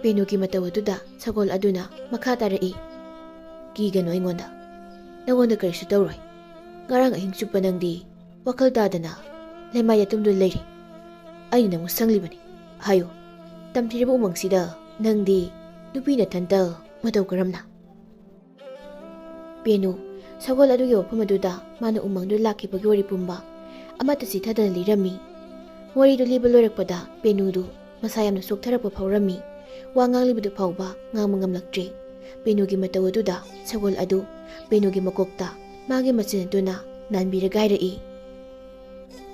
ꯄꯦꯅꯨꯒꯤ ꯃꯇꯧ ꯑꯗꯨꯗ ꯁꯒꯣꯜ ꯑꯗꯨꯅ ꯃꯈꯥ ꯇꯥꯔꯛꯏ, "ꯀꯤꯒꯅꯨ ꯑꯩꯉꯣꯟꯗ꯫ ꯅꯉꯣꯟꯗ ꯀꯔꯤꯁꯨ ꯇꯧꯔꯣꯏ꯫ ꯉꯔꯥꯡ ꯑꯍꯤꯡ ꯆꯨꯞꯄ ꯅꯪꯗꯤ ꯋꯥꯈꯜ ꯇꯥꯗꯅ ꯂꯩꯃꯥꯏꯗ ꯇꯨꯝꯗꯨꯅ ꯂꯩꯔꯤ꯫ ꯑꯩꯅ ꯅꯪꯕꯨ ꯁꯪꯂꯤꯕꯅꯤ꯫ ꯍꯥꯏꯌꯨ, ꯇꯝꯊꯤꯔꯕ ꯎꯃꯪꯁꯤꯗ ꯅꯪꯗꯤ ꯅꯨꯄꯤ ꯅꯊꯟꯇ ꯃꯇꯧ ꯀꯔꯝꯅ?" ꯄꯦꯅꯨ, ꯁꯒꯣꯜ ꯑꯗꯨꯒꯤ ꯋꯥꯐꯝ ꯑꯗꯨꯗ ꯃꯥꯅ ꯎꯃꯪꯗꯨꯗ ꯂꯥꯛꯈꯤꯕꯒꯤ ꯋꯥꯔꯤ ꯄꯨꯝꯕ ꯑꯃꯠꯇ ꯆꯤꯊꯗꯅ ꯂꯤꯔꯝꯃꯤ꯫ ꯋꯥꯔꯤꯗꯨ ꯂꯤꯕ ꯂꯣꯏꯔꯛꯄꯗ ꯄꯦꯅꯨꯗꯨ ꯃꯁꯥ ꯌꯥꯝꯅ ꯆꯣꯛꯊꯔꯛꯄ ꯐꯥꯎꯔꯝꯃꯤ꯫ ꯋꯥ ꯉꯥꯡꯂꯤꯕꯗꯨ ꯐꯥꯎꯕ ꯉꯥꯡꯕ ꯉꯝꯂꯛꯇ꯭ꯔꯦ꯫ ꯄꯦꯅꯨꯒꯤ ꯃꯇꯧ ꯑꯗꯨꯗ ꯁꯒꯣꯜ ꯑꯗꯨ ꯄꯦꯅꯨꯒꯤ ꯃꯀꯣꯛꯇ ꯃꯥꯒꯤ ꯃꯆꯤꯟ ꯑꯗꯨꯅ ꯅꯥꯟꯕꯤꯔꯒ ꯍꯥꯏꯔꯛꯏ,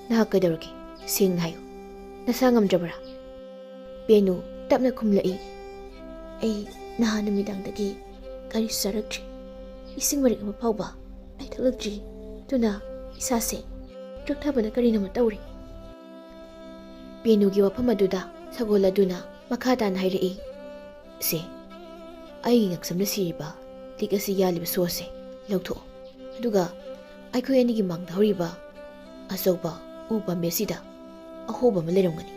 "ꯅꯍꯥꯛ ꯀꯩꯗꯧꯔꯒꯦ? ꯁꯦꯡꯅ ꯍꯥꯏꯌꯨ꯫ ꯅꯁꯥ ꯉꯝꯗ꯭ꯔꯕ꯭ꯔꯥ?" ꯄꯦꯅꯨ ꯇꯞꯅ ꯈꯨꯝꯂꯛꯏ, "ꯑꯩ ꯅꯍꯥꯟ ꯅꯨꯃꯤꯗꯥꯡꯗꯒꯤ ꯀꯔꯤꯁꯨ ꯆꯥꯔꯛꯇ꯭ꯔꯤ꯫ ꯏꯁꯤꯡ ꯃꯔꯤꯛ ꯑꯃ ꯐꯥꯎꯕ ꯑꯩ ꯊꯛꯂꯛꯇ꯭ꯔꯤ꯫ ꯑꯗꯨꯅ ꯏꯁꯥꯁꯦ ꯆꯣꯛꯊꯕꯅ ꯀꯔꯤꯅꯣꯃ ꯇꯧꯔꯦ꯫" ꯄꯦꯅꯨꯒꯤ ꯋꯥꯐꯝ ꯑꯗꯨꯗ ꯁꯒꯣꯜ ꯑꯗꯨꯅ ꯃꯈꯥ ꯇꯥꯅ ꯍꯥꯏꯔꯛꯏ, "ꯁꯦ, ꯑꯩꯒꯤ ꯉꯛꯁꯝꯅ ꯁꯤꯔꯤꯕ ꯂꯤꯛ ꯑꯁꯤ ꯌꯥꯜꯂꯤꯕ ꯁꯣ ꯑꯁꯦ ꯂꯧꯊꯣꯛꯑꯣ꯫ ꯑꯗꯨꯒ ꯑꯩꯈꯣꯏ ꯑꯅꯤꯒꯤ ꯃꯥꯡꯗ ꯍꯧꯔꯤꯕ ꯑꯆꯧꯕ ꯎ ꯄꯥꯝꯕꯤ ꯑꯁꯤꯗ ꯑꯍꯣꯕ ꯑꯃ ꯂꯩꯔꯝꯒꯅꯤ꯫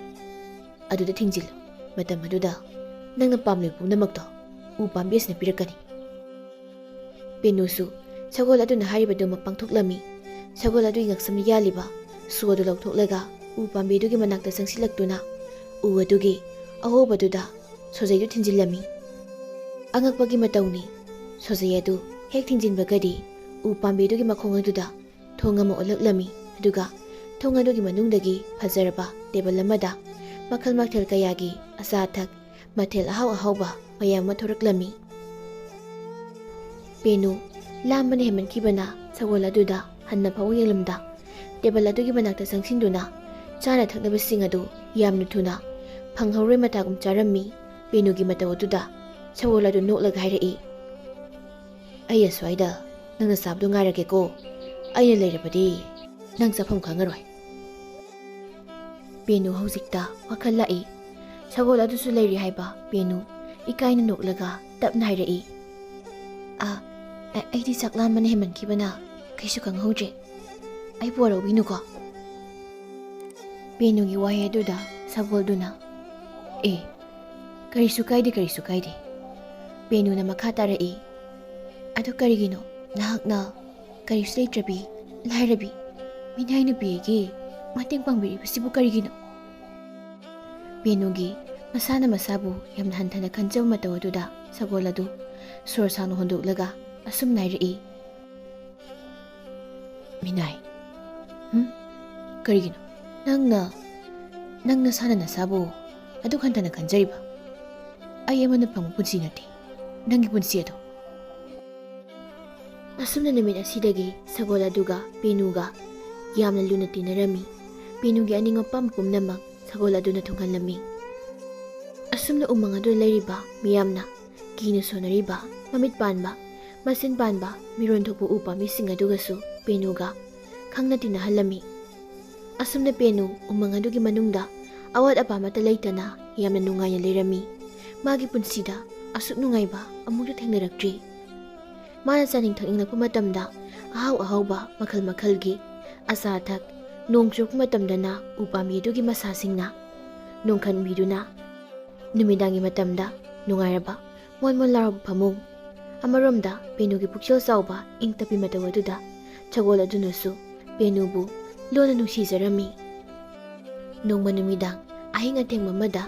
ꯑꯗꯨꯗ ꯊꯤꯡꯖꯤꯜꯂꯨ꯫ ꯃꯇꯝ ꯑꯗꯨꯗ ꯅꯪꯅ ꯄꯥꯝꯂꯤꯕ ꯄꯨꯝꯅꯃꯛꯇꯣ ꯎ ꯄꯥꯝꯕꯤ ꯑꯁꯤꯅ ꯄꯤꯔꯛꯀꯅꯤ꯫" ꯄꯦꯅꯨꯁꯨ ꯁꯒꯣꯜ ꯑꯗꯨꯅ ꯍꯥꯏꯔꯤꯕꯗꯨꯃꯛ ꯄꯥꯡꯊꯣꯛꯂꯝꯃꯤ꯫ ꯁꯒꯣꯜ ꯑꯗꯨꯒꯤ ꯉꯛꯁꯝꯗ ꯌꯥꯜꯂꯤꯕ ꯁꯣ ꯑꯗꯨ ꯂꯧꯊꯣꯛꯂꯒ ꯎ ꯄꯥꯝꯕꯤꯗꯨꯒꯤ ꯃꯅꯥꯛꯇ ꯆꯪꯁꯤꯜꯂꯛꯇꯨꯅ ꯎ ꯑꯗꯨꯒꯤ ꯑꯍꯣꯕꯗꯨꯗ ꯁꯣꯖꯩꯗꯨ ꯊꯤꯟꯖꯤꯜꯂꯝꯃꯤ꯫ ꯑꯉꯛꯄꯒꯤ ꯃꯇꯧꯅꯤ, ꯁꯣꯖꯩ ꯑꯗꯨ ꯍꯦꯛ ꯊꯤꯟꯖꯤꯟꯕꯒꯗꯤ ꯎ ꯄꯥꯝꯕꯤꯗꯨꯒꯤ ꯃꯈꯣꯡ ꯑꯗꯨꯗ ꯊꯣꯡ ꯑꯃ ꯑꯣꯜꯂꯛꯂꯝꯃꯤ꯫ ꯑꯗꯨꯒ ꯊꯣꯡ ꯑꯗꯨꯒꯤ ꯃꯅꯨꯡꯗꯒꯤ ꯐꯖꯔꯕ ꯇꯦꯕꯜ ꯑꯃꯗ ꯃꯈꯜ ꯃꯊꯦꯜ ꯀꯌꯥꯒꯤ ꯑꯆꯥ ꯑꯊꯛ, ꯃꯊꯦꯜ ꯑꯍꯥꯎ ꯑꯍꯥꯎꯕ ꯃꯌꯥꯝ ꯑꯃ ꯊꯣꯔꯛꯂꯝꯃꯤ꯫ ꯄꯦꯅꯨ ꯂꯥꯝꯕꯅ ꯍꯦꯟꯃꯟꯈꯤꯕꯅ ꯁꯒꯣꯜ ꯑꯗꯨꯗ ꯍꯟꯅ ꯐꯥꯎ ꯌꯦꯡꯂꯝꯗ ꯇꯦꯕꯜ ꯑꯗꯨꯒꯤ ꯃꯅꯥꯛꯇ ꯆꯪꯁꯤꯟꯗꯨꯅ ꯆꯥꯅ ꯊꯛꯅꯕꯁꯤꯡ ꯑꯗꯨ ꯌꯥꯝꯅ ꯊꯨꯅ ꯐꯪꯍꯧꯔꯣꯏ ꯃꯇꯥꯒꯨꯝ ꯆꯥꯔꯝꯃꯤ꯫ ꯄꯦꯅꯨꯒꯤ ꯃꯇꯧ ꯑꯗꯨꯗ ꯁꯒꯣꯜ ꯑꯗꯨ ꯅꯣꯛꯂꯒ ꯍꯥꯏꯔꯛꯏ, "ꯑꯩ ꯑꯁ꯭ꯋꯥꯏꯗ ꯅꯪꯅ ꯆꯥꯕꯗꯨ ꯉꯥꯏꯔꯒꯦꯀꯣ, ꯑꯩꯅ ꯂꯩꯔꯕꯗꯤ ꯅꯪ ꯆꯥꯐꯝ ꯈꯪꯉꯔꯣꯏ꯫" ꯄꯦꯅꯨ ꯍꯧꯖꯤꯛꯇ ꯋꯥꯈꯜ ꯂꯥꯛꯏ꯫ ꯁꯒꯣꯜ ꯑꯗꯨꯁꯨ ꯂꯩꯔꯤ ꯍꯥꯏꯕ ꯄꯦꯅꯨ ꯏꯀꯥꯏꯅ ꯅꯣꯛꯂꯒ ꯇꯞꯅ ꯍꯥꯏꯔꯛꯏ, "ꯑ, ꯑ, ꯑꯩꯗꯤ ꯆꯥꯛ ꯂꯥꯝꯕꯅ ꯍꯦꯟꯃꯟꯈꯤꯕꯅ ꯀꯩꯁꯨ ꯈꯪꯍꯧꯗ꯭ꯔꯦ꯫ ꯑꯩꯕꯨ ꯋꯥꯔꯧꯕꯤꯅꯨꯀꯣ꯫" ꯄꯦꯅꯨꯒꯤ ꯋꯥꯍꯩ ꯑꯗꯨꯗ ꯁꯒꯣꯜꯗꯨꯅ, "ꯑꯦ, ꯀꯔꯤꯁꯨ ꯀꯥꯏꯗꯦ, ꯀꯔꯤꯁꯨ ꯀꯥꯏꯗꯦ꯫" ꯄꯦꯅꯨꯅ ꯃꯈꯥ ꯇꯥꯔꯛꯏ, "ꯑꯗꯨ ꯀꯔꯤꯒꯤꯅꯣ ꯅꯍꯥꯛꯅ ꯀꯔꯤꯁꯨ ꯂꯩꯇ꯭ꯔꯕꯤ, ꯂꯥꯏꯔꯕꯤ, ꯃꯤꯅꯥꯏ ꯅꯨꯄꯤ ꯑꯩꯒꯤ ꯃꯇꯦꯡ ꯄꯥꯡꯕꯤꯔꯤꯕꯁꯤꯕꯨ ꯀꯔꯤꯒꯤꯅꯣ?" ꯄꯦꯅꯨꯒꯤ ꯃꯁꯥꯅ ꯃꯁꯥꯕꯨ ꯌꯥꯝꯅ ꯍꯟꯊꯅ ꯈꯟꯖꯕ ꯃꯇꯧ ꯑꯗꯨꯗ ꯁꯒꯣꯜ ꯑꯗꯨ ꯁꯣꯔ ꯁꯥꯡꯅ ꯍꯣꯟꯗꯣꯛꯂꯒ ꯑꯁꯨꯝꯅ ꯍꯥꯏꯔꯛꯏ, "ꯃꯤꯅꯥꯏ, ꯍꯨꯝ? ꯀꯔꯤꯒꯤꯅꯣ? ꯅꯪꯅ, ꯅꯪ ꯅꯁꯥꯅ ꯅꯁꯥꯕꯨ ꯑꯗꯨꯛ ꯍꯟꯊꯅ ꯈꯟꯖꯔꯤꯕ? ꯑꯩ ꯑꯃꯅ ꯐꯪꯕ ꯄꯨꯟꯁꯤ ꯅꯠꯇꯦ ꯅꯪꯒꯤ ꯄꯨꯟꯁꯤ ꯑꯗꯣ꯫" ꯑꯁꯨꯝꯅ ꯅꯨꯃꯤꯠ ꯑꯁꯤꯗꯒꯤ ꯁꯒꯣꯜ ꯑꯗꯨꯒ ꯄꯦꯅꯨꯒ ꯌꯥꯝꯅ ꯂꯨꯅ ꯇꯤꯟꯅꯔꯝꯃꯤ꯫ ꯄꯦꯅꯨꯒꯤ ꯑꯅꯤꯡ ꯑꯄꯥꯝꯕ ꯄꯨꯝꯅꯃꯛ ꯁꯒꯣꯜ ꯑꯗꯨꯅ ꯊꯨꯡꯍꯜꯂꯝꯃꯤ꯫ ꯑꯁꯨꯝꯅ ꯎꯃꯪ ꯑꯗꯨꯗ ꯂꯩꯔꯤꯕ ꯃꯤꯌꯥꯝꯅ ꯀꯤꯅ ꯁꯣꯟꯅꯔꯤꯕ, ꯃꯃꯤꯠ ꯄꯥꯟꯕ, ꯃꯆꯤꯟ ꯄꯥꯟꯕ, ꯃꯤꯔꯣꯟ ꯊꯣꯛꯄ ꯎ ꯄꯥꯝꯕꯤꯁꯤꯡ ꯑꯗꯨꯒꯁꯨ ꯄꯦꯅꯨꯒ ꯈꯪꯅ ꯇꯤꯟꯅꯍꯜꯂꯝꯃꯤ꯫ ꯑꯁꯨꯝꯅ ꯄꯦꯅꯨ ꯎꯃꯪ ꯑꯗꯨꯒꯤ ꯃꯅꯨꯡꯗ ꯑꯋꯥꯠ ꯑꯄꯥ ꯑꯃꯠꯇ ꯂꯩꯇꯅ ꯌꯥꯝꯅ ꯅꯨꯡꯉꯥꯏꯅ ꯂꯩꯔꯝꯃꯤ꯫ ꯃꯥꯒꯤ ꯄꯨꯟꯁꯤꯗ ꯑꯁꯨꯛ ꯅꯨꯡꯉꯥꯏꯕ ꯑꯃꯨꯛꯇ ꯊꯦꯡꯅꯔꯛꯇ꯭ꯔꯤ꯫ ꯃꯥꯅ ꯆꯥꯅꯤꯡ ꯊꯛꯅꯤꯡꯂꯛꯄ ꯃꯇꯝꯗ ꯑꯍꯥꯎ ꯑꯍꯥꯎꯕ ꯃꯈꯜ ꯃꯈꯜꯒꯤ ꯑꯆꯥ ꯑꯊꯛ, ꯅꯣꯡ ꯆꯨꯔꯛꯄ ꯃꯇꯝꯗꯅ ꯎ ꯄꯥꯝꯕꯤ ꯑꯗꯨꯒꯤ ꯃꯁꯥꯁꯤꯡꯅ ꯅꯣꯡꯈꯟꯕꯤꯗꯨꯅ, ꯅꯨꯃꯤꯗꯥꯡꯒꯤ ꯃꯇꯝꯗ ꯅꯨꯡꯉꯥꯏꯔꯕ ꯃꯣꯟ ꯃꯣꯟ ꯂꯥꯎꯔꯕ ꯐꯃꯨꯡ꯫ ꯑꯃꯔꯣꯝꯗ ꯄꯦꯅꯨꯒꯤ ꯄꯨꯛꯆꯦꯜ ꯆꯥꯎꯕ ꯏꯪ ꯇꯞꯄꯤ ꯃꯇꯧ ꯑꯗꯨꯗ ꯁꯒꯣꯜ ꯑꯗꯨꯅꯁꯨ ꯄꯦꯅꯨꯕꯨ ꯂꯣꯟꯅ ꯅꯨꯡꯁꯤꯖꯔꯝꯃꯤ꯫ ꯅꯣꯡꯃ ꯅꯨꯃꯤꯗꯥꯡ ꯑꯍꯤꯡ ꯑꯊꯦꯡꯕ ꯑꯃꯗ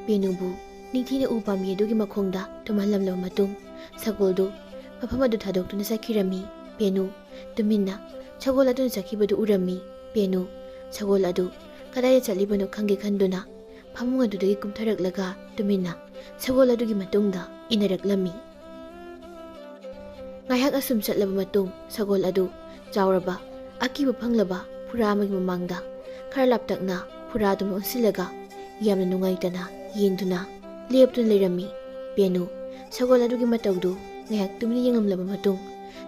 ꯄꯦꯅꯨꯕꯨ ꯅꯤꯡꯊꯤꯅ ꯎ ꯄꯥꯝꯕꯤ ꯑꯗꯨꯒꯤ ꯃꯈꯣꯡꯗ ꯇꯨꯝꯍꯜꯂꯝꯂꯕ ꯃꯇꯨꯡ, ꯁꯒꯣꯜꯗꯨ ꯃꯐꯝ ꯑꯗꯨ ꯊꯥꯗꯣꯛꯇꯨꯅ ꯆꯠꯈꯤꯔꯝꯃꯤ꯫ ꯄꯦꯅꯨ ꯇꯨꯃꯤꯟꯅ ꯁꯒꯣꯜ ꯑꯗꯨꯅ ꯆꯠꯈꯤꯕꯗꯨ ꯎꯔꯝꯃꯤ꯫ ꯄꯦꯅꯨ ꯁꯒꯣꯜ ꯑꯗꯨ ꯀꯗꯥꯏꯗ ꯆꯠꯂꯤꯕꯅꯣ ꯈꯪꯒꯦ ꯈꯟꯗꯨꯅ ꯐꯃꯨꯡ ꯑꯗꯨꯗꯒꯤ ꯀꯨꯝꯊꯔꯛꯂꯒ ꯇꯨꯃꯤꯟꯅ ꯁꯒꯣꯜ ꯑꯗꯨꯒꯤ ꯃꯇꯨꯡꯗ ꯏꯟꯅꯔꯛꯂꯝꯃꯤ꯫ ꯉꯥꯏꯍꯥꯛ ꯑꯁꯨꯝ ꯆꯠꯂꯕ ꯃꯇꯨꯡ ꯁꯒꯣꯜ ꯑꯗꯨ ꯆꯥꯎꯔꯕ, ꯑꯀꯤꯕ ꯐꯪꯂꯕ ꯐꯨꯔꯥ ꯑꯃꯒꯤ ꯃꯃꯥꯡꯗ ꯈꯔ ꯂꯥꯞꯇꯛꯅ ꯐꯨꯔꯥ ꯑꯗꯨ ꯑꯣꯟꯁꯤꯜꯂꯒ ꯌꯥꯝꯅ ꯅꯨꯡꯉꯥꯏꯇꯅ ꯌꯦꯡꯗꯨꯅ ꯂꯦꯞꯇꯨꯅ ꯂꯩꯔꯝꯃꯤ꯫ ꯄꯦꯅꯨ ꯁꯒꯣꯜ ꯑꯗꯨꯒꯤ ꯃꯇꯧꯗꯨ ꯉꯥꯏꯍꯥꯛ ꯇꯨꯃꯤꯟꯅ ꯌꯦꯡꯂꯝꯂꯕ ꯃꯇꯨꯡ,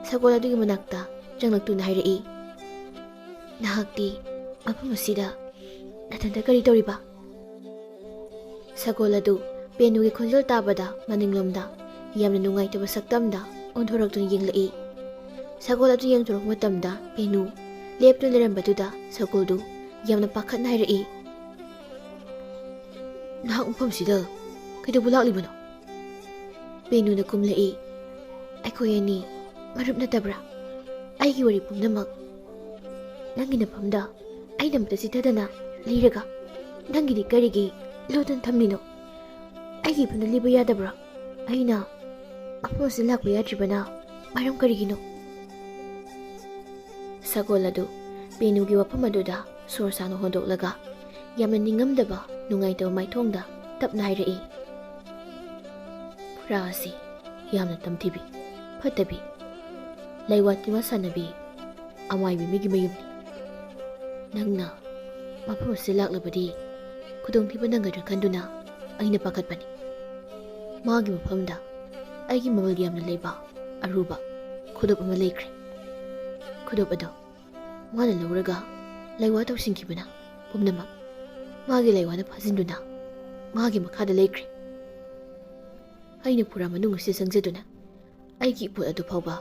ꯁꯒꯣꯜ ꯑꯗꯨꯒꯤ ꯃꯅꯥꯛꯇ ꯆꯪꯂꯛꯇꯨꯅ ꯍꯥꯏꯔꯛꯏ, "ꯅꯍꯥꯛꯇꯤ ꯃꯐꯝ ꯑꯁꯤꯗ ꯅꯊꯟꯇ ꯀꯔꯤ ꯇꯧꯔꯤꯕ?" ꯁꯒꯣꯜ ꯑꯗꯨ ꯄꯦꯅꯨꯒꯤ ꯈꯣꯟꯖꯦꯜ ꯇꯥꯕꯗ ꯃꯅꯤꯡꯂꯣꯝꯗ ꯌꯥꯝꯅ ꯅꯨꯡꯉꯥꯏꯇꯕ ꯁꯛꯇꯝꯗ ꯑꯣꯟꯊꯣꯔꯛꯇꯨꯅ ꯌꯦꯡꯂꯛꯏ꯫ ꯁꯒꯣꯜ ꯑꯗꯨ ꯌꯦꯡꯊꯣꯔꯛꯄ ꯃꯇꯝꯗ ꯄꯦꯅꯨ ꯂꯦꯞꯇꯨꯅ ꯂꯩꯔꯝꯕꯗꯨꯗ ꯁꯒꯣꯜꯗꯨ ꯌꯥꯝꯅ ꯄꯥꯈꯠꯅ ꯍꯥꯏꯔꯛꯏ, "ꯅꯍꯥꯛ ꯃꯐꯝꯁꯤꯗ ꯀꯩꯗꯧꯕ ꯂꯥꯛꯂꯤꯕꯅꯣ?" ꯄꯦꯅꯨꯅ ꯀꯨꯝꯂꯛꯏ, "ꯑꯩꯈꯣꯏ ꯑꯅꯤ ꯃꯔꯨꯞ ꯅꯠꯇꯕ꯭ꯔꯥ? ꯑꯩꯒꯤ ꯋꯥꯔꯤ ꯄꯨꯝꯅꯃꯛ ꯅꯪꯒꯤ ꯅꯐꯝꯗ ꯑꯩꯅ ꯑꯃꯠꯇ ꯆꯤꯊꯗꯅ ꯂꯤꯔꯒ ꯅꯪꯒꯤꯗꯤ ꯀꯔꯤꯒꯤ ꯂꯣꯠꯇꯨꯅ ꯊꯝꯂꯤꯅꯣ? ꯑꯩꯒꯤ ꯏꯐꯝꯗ ꯂꯤꯕ ꯌꯥꯗꯕ꯭ꯔꯥ? ꯑꯩꯅ ꯃꯐꯝ ꯑꯁꯤꯗ ꯂꯥꯛꯄ ꯌꯥꯗ꯭ꯔꯤꯕꯅ ꯃꯔꯝ ꯀꯔꯤꯒꯤꯅꯣ?" ꯁꯒꯣꯜ ꯑꯗꯨ ꯄꯦꯅꯨꯒꯤ ꯋꯥꯐꯝ ꯑꯗꯨꯗ ꯁꯣꯔ ꯁꯥꯡꯅ ꯍꯣꯟꯗꯣꯛꯂꯒ ꯌꯥꯝꯅ ꯅꯤꯡꯉꯝꯗꯕ, ꯅꯨꯡꯉꯥꯏꯇꯕ ꯃꯥꯏꯊꯣꯡꯗ ꯇꯞꯅ ꯍꯥꯏꯔꯛꯏ, "ꯐꯨꯔꯥ ꯑꯁꯤ ꯌꯥꯝꯅ ꯇꯝꯊꯤꯕꯤ, ꯐꯠꯇꯕꯤ, ꯂꯩꯋꯥ ꯇꯤꯟꯋꯥ ꯁꯥꯟꯅꯕꯤ ꯑꯃꯥꯏꯕꯤ ꯃꯤꯒꯤ ꯃꯌꯨꯝꯅꯤ꯫ ꯅꯪꯅ ꯃꯐꯝ ꯑꯁꯤꯗ ꯂꯥꯛꯂꯕꯗꯤ ꯈꯨꯗꯣꯡꯊꯤꯕ ꯅꯪꯒꯗ꯭ꯔꯥ ꯈꯟꯗꯨꯅ ꯑꯩꯅ ꯄꯥꯈꯠꯄꯅꯤ꯫ ꯃꯥꯒꯤ ꯃꯐꯝꯗ ꯑꯩꯒꯤ ꯃꯃꯜ ꯌꯥꯝꯅ ꯂꯩꯕ ꯑꯔꯨꯕ ꯈꯨꯗꯣꯞ ꯑꯃ ꯂꯩꯈ꯭ꯔꯦ꯫ ꯈꯨꯗꯣꯞ ꯑꯗꯣ ꯃꯥꯅ ꯂꯧꯔꯒ ꯂꯩꯋꯥ ꯇꯧꯁꯤꯟꯈꯤꯕꯅ ꯄꯨꯝꯅꯃꯛ ꯃꯥꯒꯤ ꯂꯩꯋꯥꯅ ꯐꯥꯖꯤꯟꯗꯨꯅ ꯃꯥꯒꯤ ꯃꯈꯥꯗ ꯂꯩꯈ꯭ꯔꯦ꯫ ꯑꯩꯅ ꯐꯨꯔꯥ ꯃꯅꯨꯡ ꯑꯁꯤꯗ ꯆꯪꯖꯗꯨꯅ ꯑꯩꯒꯤ ꯏꯄꯣꯠ ꯑꯗꯨ ꯐꯥꯎꯕ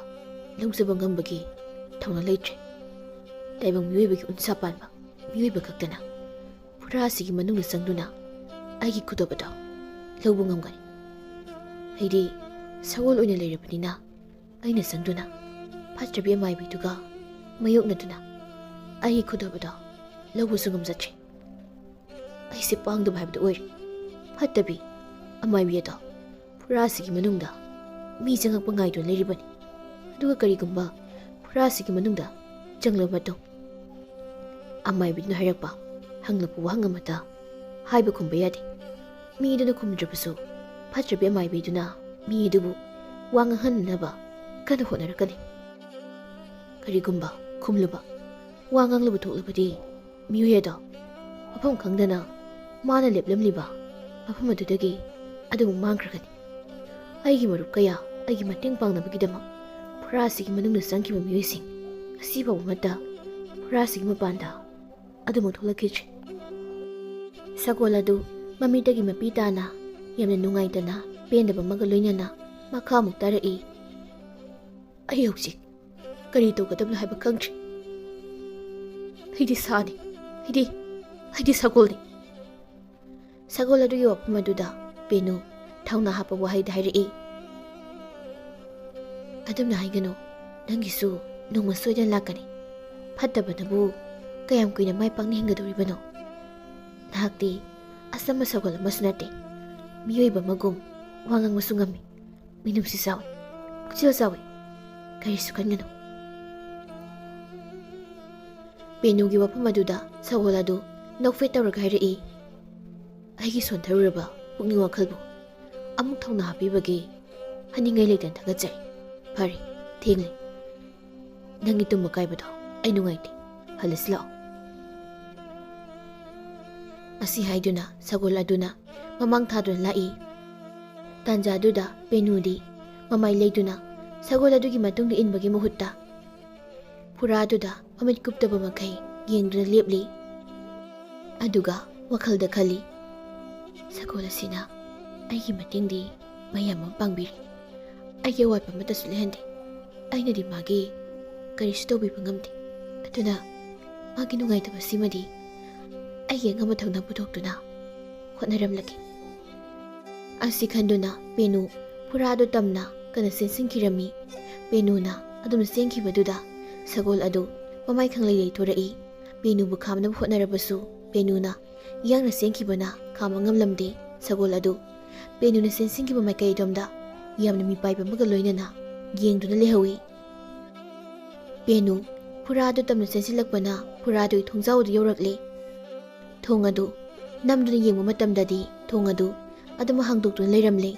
ꯂꯧꯖꯕ ꯉꯝꯕꯒꯤ ꯊꯧꯅꯥ ꯂꯩꯇ꯭ꯔꯦ꯫ ꯇꯥꯏꯕꯪ ꯃꯤꯑꯣꯏꯕꯒꯤ ꯎꯟꯁꯥ ꯄꯥꯟꯕ ꯃꯤꯑꯣꯏꯕ ꯈꯛꯇꯅ ꯐꯨꯔꯥ ꯑꯁꯤꯒꯤ ꯃꯅꯨꯡꯗ ꯆꯪꯗꯨꯅ ꯑꯩꯒꯤ ꯈꯨꯗꯣꯞ ꯑꯗꯣ ꯂꯧꯕ ꯉꯝꯒꯅꯤ꯫ ꯑꯩꯗꯤ ꯁꯒꯣꯜ ꯑꯣꯏꯅ ꯂꯩꯔꯕꯅꯤꯅ ꯑꯩꯅ ꯆꯪꯗꯨꯅ ꯐꯠꯇ꯭ꯔꯕꯤ ꯑꯃꯥꯏꯕꯤꯗꯨꯒ ꯃꯥꯌꯣꯛꯅꯗꯨꯅ ꯑꯩꯒꯤ ꯈꯨꯗꯣꯞ ꯑꯗꯣ ꯂꯧꯕꯁꯨ ꯉꯝꯖꯗ꯭ꯔꯦ꯫ ꯑꯩꯁꯦ ꯄꯥꯡꯗꯕ ꯍꯥꯏꯕꯗꯨ ꯑꯣꯏꯔꯦ꯫ ꯐꯠꯇꯕꯤ ꯑꯃꯥꯏꯕꯤ ꯑꯗꯣ ꯐꯨꯔꯥ ꯑꯁꯤꯒꯤ ꯃꯅꯨꯡꯗ ꯃꯤ ꯆꯪꯉꯛꯄ ꯉꯥꯏꯗꯨꯅ ꯂꯩꯔꯤꯕꯅꯤ꯫ ꯑꯗꯨꯒ ꯀꯔꯤꯒꯨꯝꯕ ꯐꯨꯔꯥ ꯑꯁꯤꯒꯤ ꯃꯅꯨꯡꯗ ꯆꯪꯂꯕ ꯃꯇꯨꯡ ꯑꯃꯥꯏꯕꯤꯗꯨꯅ ꯍꯥꯏꯔꯛꯄ ꯍꯪꯂꯛꯄ ꯋꯥꯍꯪ ꯑꯃꯠꯇ ꯍꯥꯏꯕ ꯈꯨꯝꯕ ꯌꯥꯗꯦ꯫ ꯃꯤꯗꯨꯅ ꯈꯨꯝꯗ꯭ꯔꯕꯁꯨ ꯐꯠꯇ꯭ꯔꯕꯤ ꯑꯃꯥꯏꯕꯤꯗꯨꯅ ꯃꯤ ꯑꯗꯨꯕꯨ ꯋꯥ ꯉꯥꯡꯍꯟꯅꯅꯕ ꯀꯟꯅ ꯍꯣꯠꯅꯔꯛꯀꯅꯤ꯫ ꯀꯔꯤꯒꯨꯝꯕ ꯈꯨꯝꯂꯨꯕ, ꯋꯥ ꯉꯥꯡꯂꯨꯕ ꯊꯣꯛꯂꯕꯗꯤ ꯃꯤꯑꯣꯏ ꯑꯗꯣ ꯃꯐꯝ ꯈꯪꯗꯅ ꯃꯥꯅ ꯂꯦꯞꯂꯝꯂꯤꯕ ꯃꯐꯝ ꯑꯗꯨꯗꯒꯤ ꯑꯗꯨꯝ ꯃꯥꯡꯈ꯭ꯔꯒꯅꯤ꯫ ꯑꯩꯒꯤ ꯃꯔꯨꯞ ꯀꯌꯥ ꯑꯩꯒꯤ ꯃꯇꯦꯡ ꯄꯥꯡꯅꯕꯒꯤꯗꯃꯛ ꯐꯨꯔꯥ ꯑꯁꯤꯒꯤ ꯃꯅꯨꯡꯗ ꯆꯪꯈꯤꯕ ꯃꯤꯑꯣꯏꯁꯤꯡ ꯉꯁꯤ ꯐꯥꯎꯕꯃꯠꯇ ꯐꯨꯔꯥ ꯑꯁꯤꯒꯤ ꯃꯄꯥꯟꯗ ꯑꯗꯨꯃꯛ ꯊꯣꯛꯂꯛꯈꯤꯗ꯭ꯔꯤ꯫ ꯁꯒꯣꯜ ꯑꯗꯨ ꯃꯃꯤꯠꯇꯒꯤ ꯃꯄꯤ ꯇꯥꯅ ꯌꯥꯝꯅ ꯅꯨꯡꯉꯥꯏꯇꯅ ꯄꯦꯟꯗꯕ ꯑꯃꯒ ꯂꯣꯏꯅꯅ ꯃꯈꯥ ꯑꯃꯨꯛ ꯇꯥꯔꯛꯏ꯫ ꯑꯩ ꯍꯧꯖꯤꯛ ꯀꯔꯤ ꯇꯧꯒꯗꯕꯅꯣ ꯍꯥꯏꯕ ꯈꯪꯗ꯭ꯔꯦ꯫ ꯑꯩꯗꯤ ꯁꯥꯅꯤ, ꯑꯩꯗꯤ, ꯑꯩꯗꯤ ꯁꯒꯣꯜꯅꯤ꯫ ꯁꯒꯣꯜ ꯑꯗꯨꯒꯤ ꯋꯥꯐꯝ ꯑꯗꯨꯗ ꯄꯦꯅꯨ ꯊꯧꯅꯥ ꯍꯥꯞꯄ ꯋꯥꯍꯩꯗ ꯍꯥꯏꯔꯛꯏ, "ꯑꯗꯨꯝꯅ ꯍꯥꯏꯒꯅꯨ, ꯅꯪꯒꯤꯁꯨ ꯅꯣꯡꯃ ꯁꯣꯏꯗꯅ ꯂꯥꯛꯀꯅꯤ꯫ ꯐꯠꯇꯕꯅꯕꯨ ꯀꯌꯥꯝ ꯀꯨꯏꯅ ꯃꯥꯏ ꯄꯥꯛꯅ ꯍꯤꯡꯒꯗꯧꯔꯤꯕꯅꯣ? ꯅꯍꯥꯛꯇꯤ ꯑꯆꯝꯕ ꯁꯒꯣꯜ ꯑꯃꯁꯨ ꯅꯠꯇꯦ, ꯃꯤꯑꯣꯏꯕ ꯑꯃꯒꯨꯝ ꯋꯥ ꯉꯥꯡꯕꯁꯨ ꯉꯝꯃꯤ, ꯃꯤꯅꯨꯡꯁꯤ ꯆꯥꯎꯏ, ꯄꯨꯛꯆꯦꯜ ꯆꯥꯎꯏ꯫ ꯀꯔꯤꯁꯨ ꯈꯟꯒꯅꯨ꯫" ꯄꯦꯅꯨꯒꯤ ꯋꯥꯐꯝ ꯑꯗꯨꯗ ꯁꯒꯣꯜ ꯑꯗꯨ ꯅꯣꯛꯐꯦꯠ ꯇꯧꯔꯒ ꯍꯥꯏꯔꯛꯏ, "ꯑꯩꯒꯤ ꯁꯣꯟꯊꯔꯨꯔꯕ ꯄꯨꯛꯅꯤꯡ ꯋꯥꯈꯜꯕꯨ ꯑꯃꯨꯛ ꯊꯧꯅꯥ ꯍꯥꯞꯄꯤꯕꯒꯤ ꯍꯥꯏꯅꯤꯡꯉꯥꯏ ꯂꯩꯇꯅ ꯊꯥꯒꯠꯆꯔꯤ꯫ ꯐꯔꯦ, ꯊꯦꯡꯂꯦ꯫ ꯅꯪꯒꯤ ꯇꯨꯝꯕ ꯀꯥꯏꯕꯗꯣ ꯑꯩ ꯅꯨꯡꯉꯥꯏꯇꯦ꯫ ꯍꯜꯂꯁꯤ ꯂꯥꯛꯑꯣ꯫" ꯑꯁꯤ ꯍꯥꯏꯗꯨꯅ ꯁꯒꯣꯜ ꯑꯗꯨꯅ ꯃꯃꯥꯡ ꯊꯥꯗꯨꯅ ꯂꯥꯛꯏ꯫ ꯇꯥꯟꯖꯥꯗꯨꯗ ꯄꯦꯅꯨꯗꯤ ꯃꯃꯥꯏ ꯂꯩꯗꯨꯅ ꯁꯒꯣꯜ ꯑꯗꯨꯒꯤ ꯃꯇꯨꯡꯗ ꯏꯟꯕꯒꯤ ꯃꯍꯨꯠꯇ ꯐꯨꯔꯥꯗꯨꯗ ꯃꯃꯤꯠ ꯀꯨꯞꯇꯕ ꯃꯈꯩ ꯌꯦꯡꯗꯨꯅ ꯂꯦꯞꯂꯤ꯫ ꯑꯗꯨꯒ ꯋꯥꯈꯜꯗ ꯈꯜꯂꯤ, "ꯁꯒꯣꯜ ꯑꯁꯤꯅ ꯑꯩꯒꯤ ꯃꯇꯦꯡꯗꯤ ꯃꯌꯥꯝ ꯑꯃ ꯄꯥꯡꯕꯤꯔꯤ꯫ ꯑꯩꯒꯤ ꯑꯋꯥꯠꯄ ꯑꯃꯠꯇꯁꯨ ꯂꯩꯍꯟꯗꯦ꯫ ꯑꯩꯅꯗꯤ ꯃꯥꯒꯤ ꯀꯔꯤꯁꯨ ꯇꯧꯕꯤꯕ ꯉꯝꯗꯦ꯫ ꯑꯗꯨꯅ ꯃꯥꯒꯤ ꯅꯨꯡꯉꯥꯏꯇꯕꯁꯤꯃꯗꯤ ꯑꯩꯒꯤ ꯑꯉꯝꯕ ꯊꯧꯅꯥ ꯄꯨꯊꯣꯛꯇꯨꯅ ꯍꯣꯠꯅꯔꯝꯂꯒꯦ꯫" ꯑꯁꯤ ꯈꯟꯗꯨꯅ ꯄꯦꯅꯨ ꯐꯨꯔꯥꯗꯨ ꯇꯝꯅ ꯀꯟꯅ ꯆꯦꯟꯁꯤꯟꯈꯤꯔꯝꯃꯤ꯫ ꯄꯦꯅꯨꯅ ꯑꯗꯨꯝꯅ ꯆꯦꯟꯈꯤꯕꯗꯨꯗ ꯁꯒꯣꯜ ꯑꯗꯨ ꯃꯃꯥꯏ ꯈꯪꯂꯩ ꯂꯩꯊꯣꯔꯛꯏ꯫ ꯄꯦꯅꯨꯕꯨ ꯈꯥꯝꯅꯕ ꯍꯣꯠꯅꯔꯕꯁꯨ ꯄꯦꯅꯨꯅ ꯌꯥꯡꯅ ꯆꯦꯟꯈꯤꯕꯅ ꯈꯥꯝꯕ ꯉꯝꯂꯝꯗꯦ ꯁꯒꯣꯜ ꯑꯗꯨ꯫ ꯄꯦꯅꯨꯅ ꯆꯦꯟꯁꯤꯟꯈꯤꯕ ꯃꯥꯏꯀꯩꯗꯣꯝꯗ ꯌꯥꯝꯅ ꯃꯤꯄꯥꯏꯕ ꯑꯃꯒ ꯂꯣꯏꯅꯅ ꯌꯦꯡꯗꯨꯅ ꯂꯩꯍꯧꯏ꯫ ꯄꯦꯅꯨ ꯐꯨꯔꯥꯗꯨ ꯇꯝꯅ ꯆꯦꯟꯁꯤꯜꯂꯛꯄꯅ ꯐꯨꯔꯥꯗꯨꯒꯤ ꯊꯣꯡꯖꯥꯎ ꯑꯗꯨ ꯌꯧꯔꯛꯂꯦ꯫ ꯊꯣꯡ ꯑꯗꯨ ꯅꯝꯗꯨꯅ ꯌꯦꯡꯕ ꯃꯇꯝꯗꯗꯤ ꯊꯣꯡ ꯑꯗꯨ ꯑꯗꯨꯃꯛ ꯍꯥꯡꯗꯣꯛꯇꯨꯅ ꯂꯩꯔꯝꯂꯦ꯫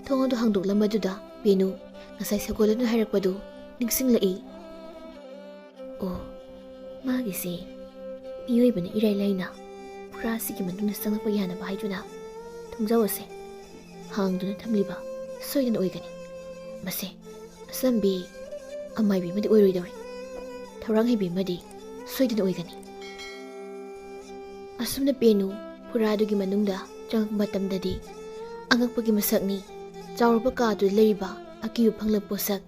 ꯊꯣꯡ ꯑꯗꯨ ꯍꯥꯡꯗꯣꯛꯂꯝꯕꯗꯨꯗ ꯄꯦꯅꯨ ꯉꯁꯥꯏ ꯁꯒꯣꯜ ꯑꯗꯨꯅ ꯍꯥꯏꯔꯛꯄꯗꯨ ꯅꯤꯡꯁꯤꯡꯂꯛꯏ꯫ ꯑꯣ, ꯃꯥꯒꯤꯁꯦ ꯃꯤꯑꯣꯏꯕꯅ ꯏꯔꯥꯏ ꯂꯥꯏꯅ ꯐꯨꯔꯥ ꯑꯁꯤꯒꯤ ꯃꯅꯨꯡꯗ ꯆꯪꯂꯛꯄ ꯌꯥꯅꯕ ꯍꯥꯏꯗꯨꯅ ꯊꯣꯡꯖꯥꯎ ꯑꯁꯦ ꯍꯥꯡꯗꯨꯅ ꯊꯝꯂꯤꯕ ꯁꯣꯏꯗꯅ ꯑꯣꯏꯒꯅꯤ꯫ ꯃꯁꯦ ꯑꯆꯝꯕꯤ ꯑꯃꯥꯏꯕꯤ ꯑꯃꯗꯤ ꯑꯣꯏꯔꯣꯏꯗꯧꯔꯤ꯫ ꯊꯧꯔꯥꯡ ꯍꯩꯕꯤ ꯑꯃꯗꯤ ꯁꯣꯏꯗꯅ ꯑꯣꯏꯒꯅꯤ꯫ ꯑꯁꯨꯝꯅ ꯄꯦꯅꯨ ꯐꯨꯔꯥꯗꯨꯒꯤ ꯃꯅꯨꯡꯗ ꯆꯪꯂꯛꯄ ꯃꯇꯝꯗꯗꯤ ꯑꯉꯛꯄꯒꯤ ꯃꯁꯛꯅꯤ꯫ ꯆꯥꯎꯔꯕ ꯀꯥꯗꯨꯗ ꯂꯩꯔꯤꯕ ꯑꯀꯤꯕ ꯐꯪꯂꯕ ꯄꯣꯠꯁꯛ,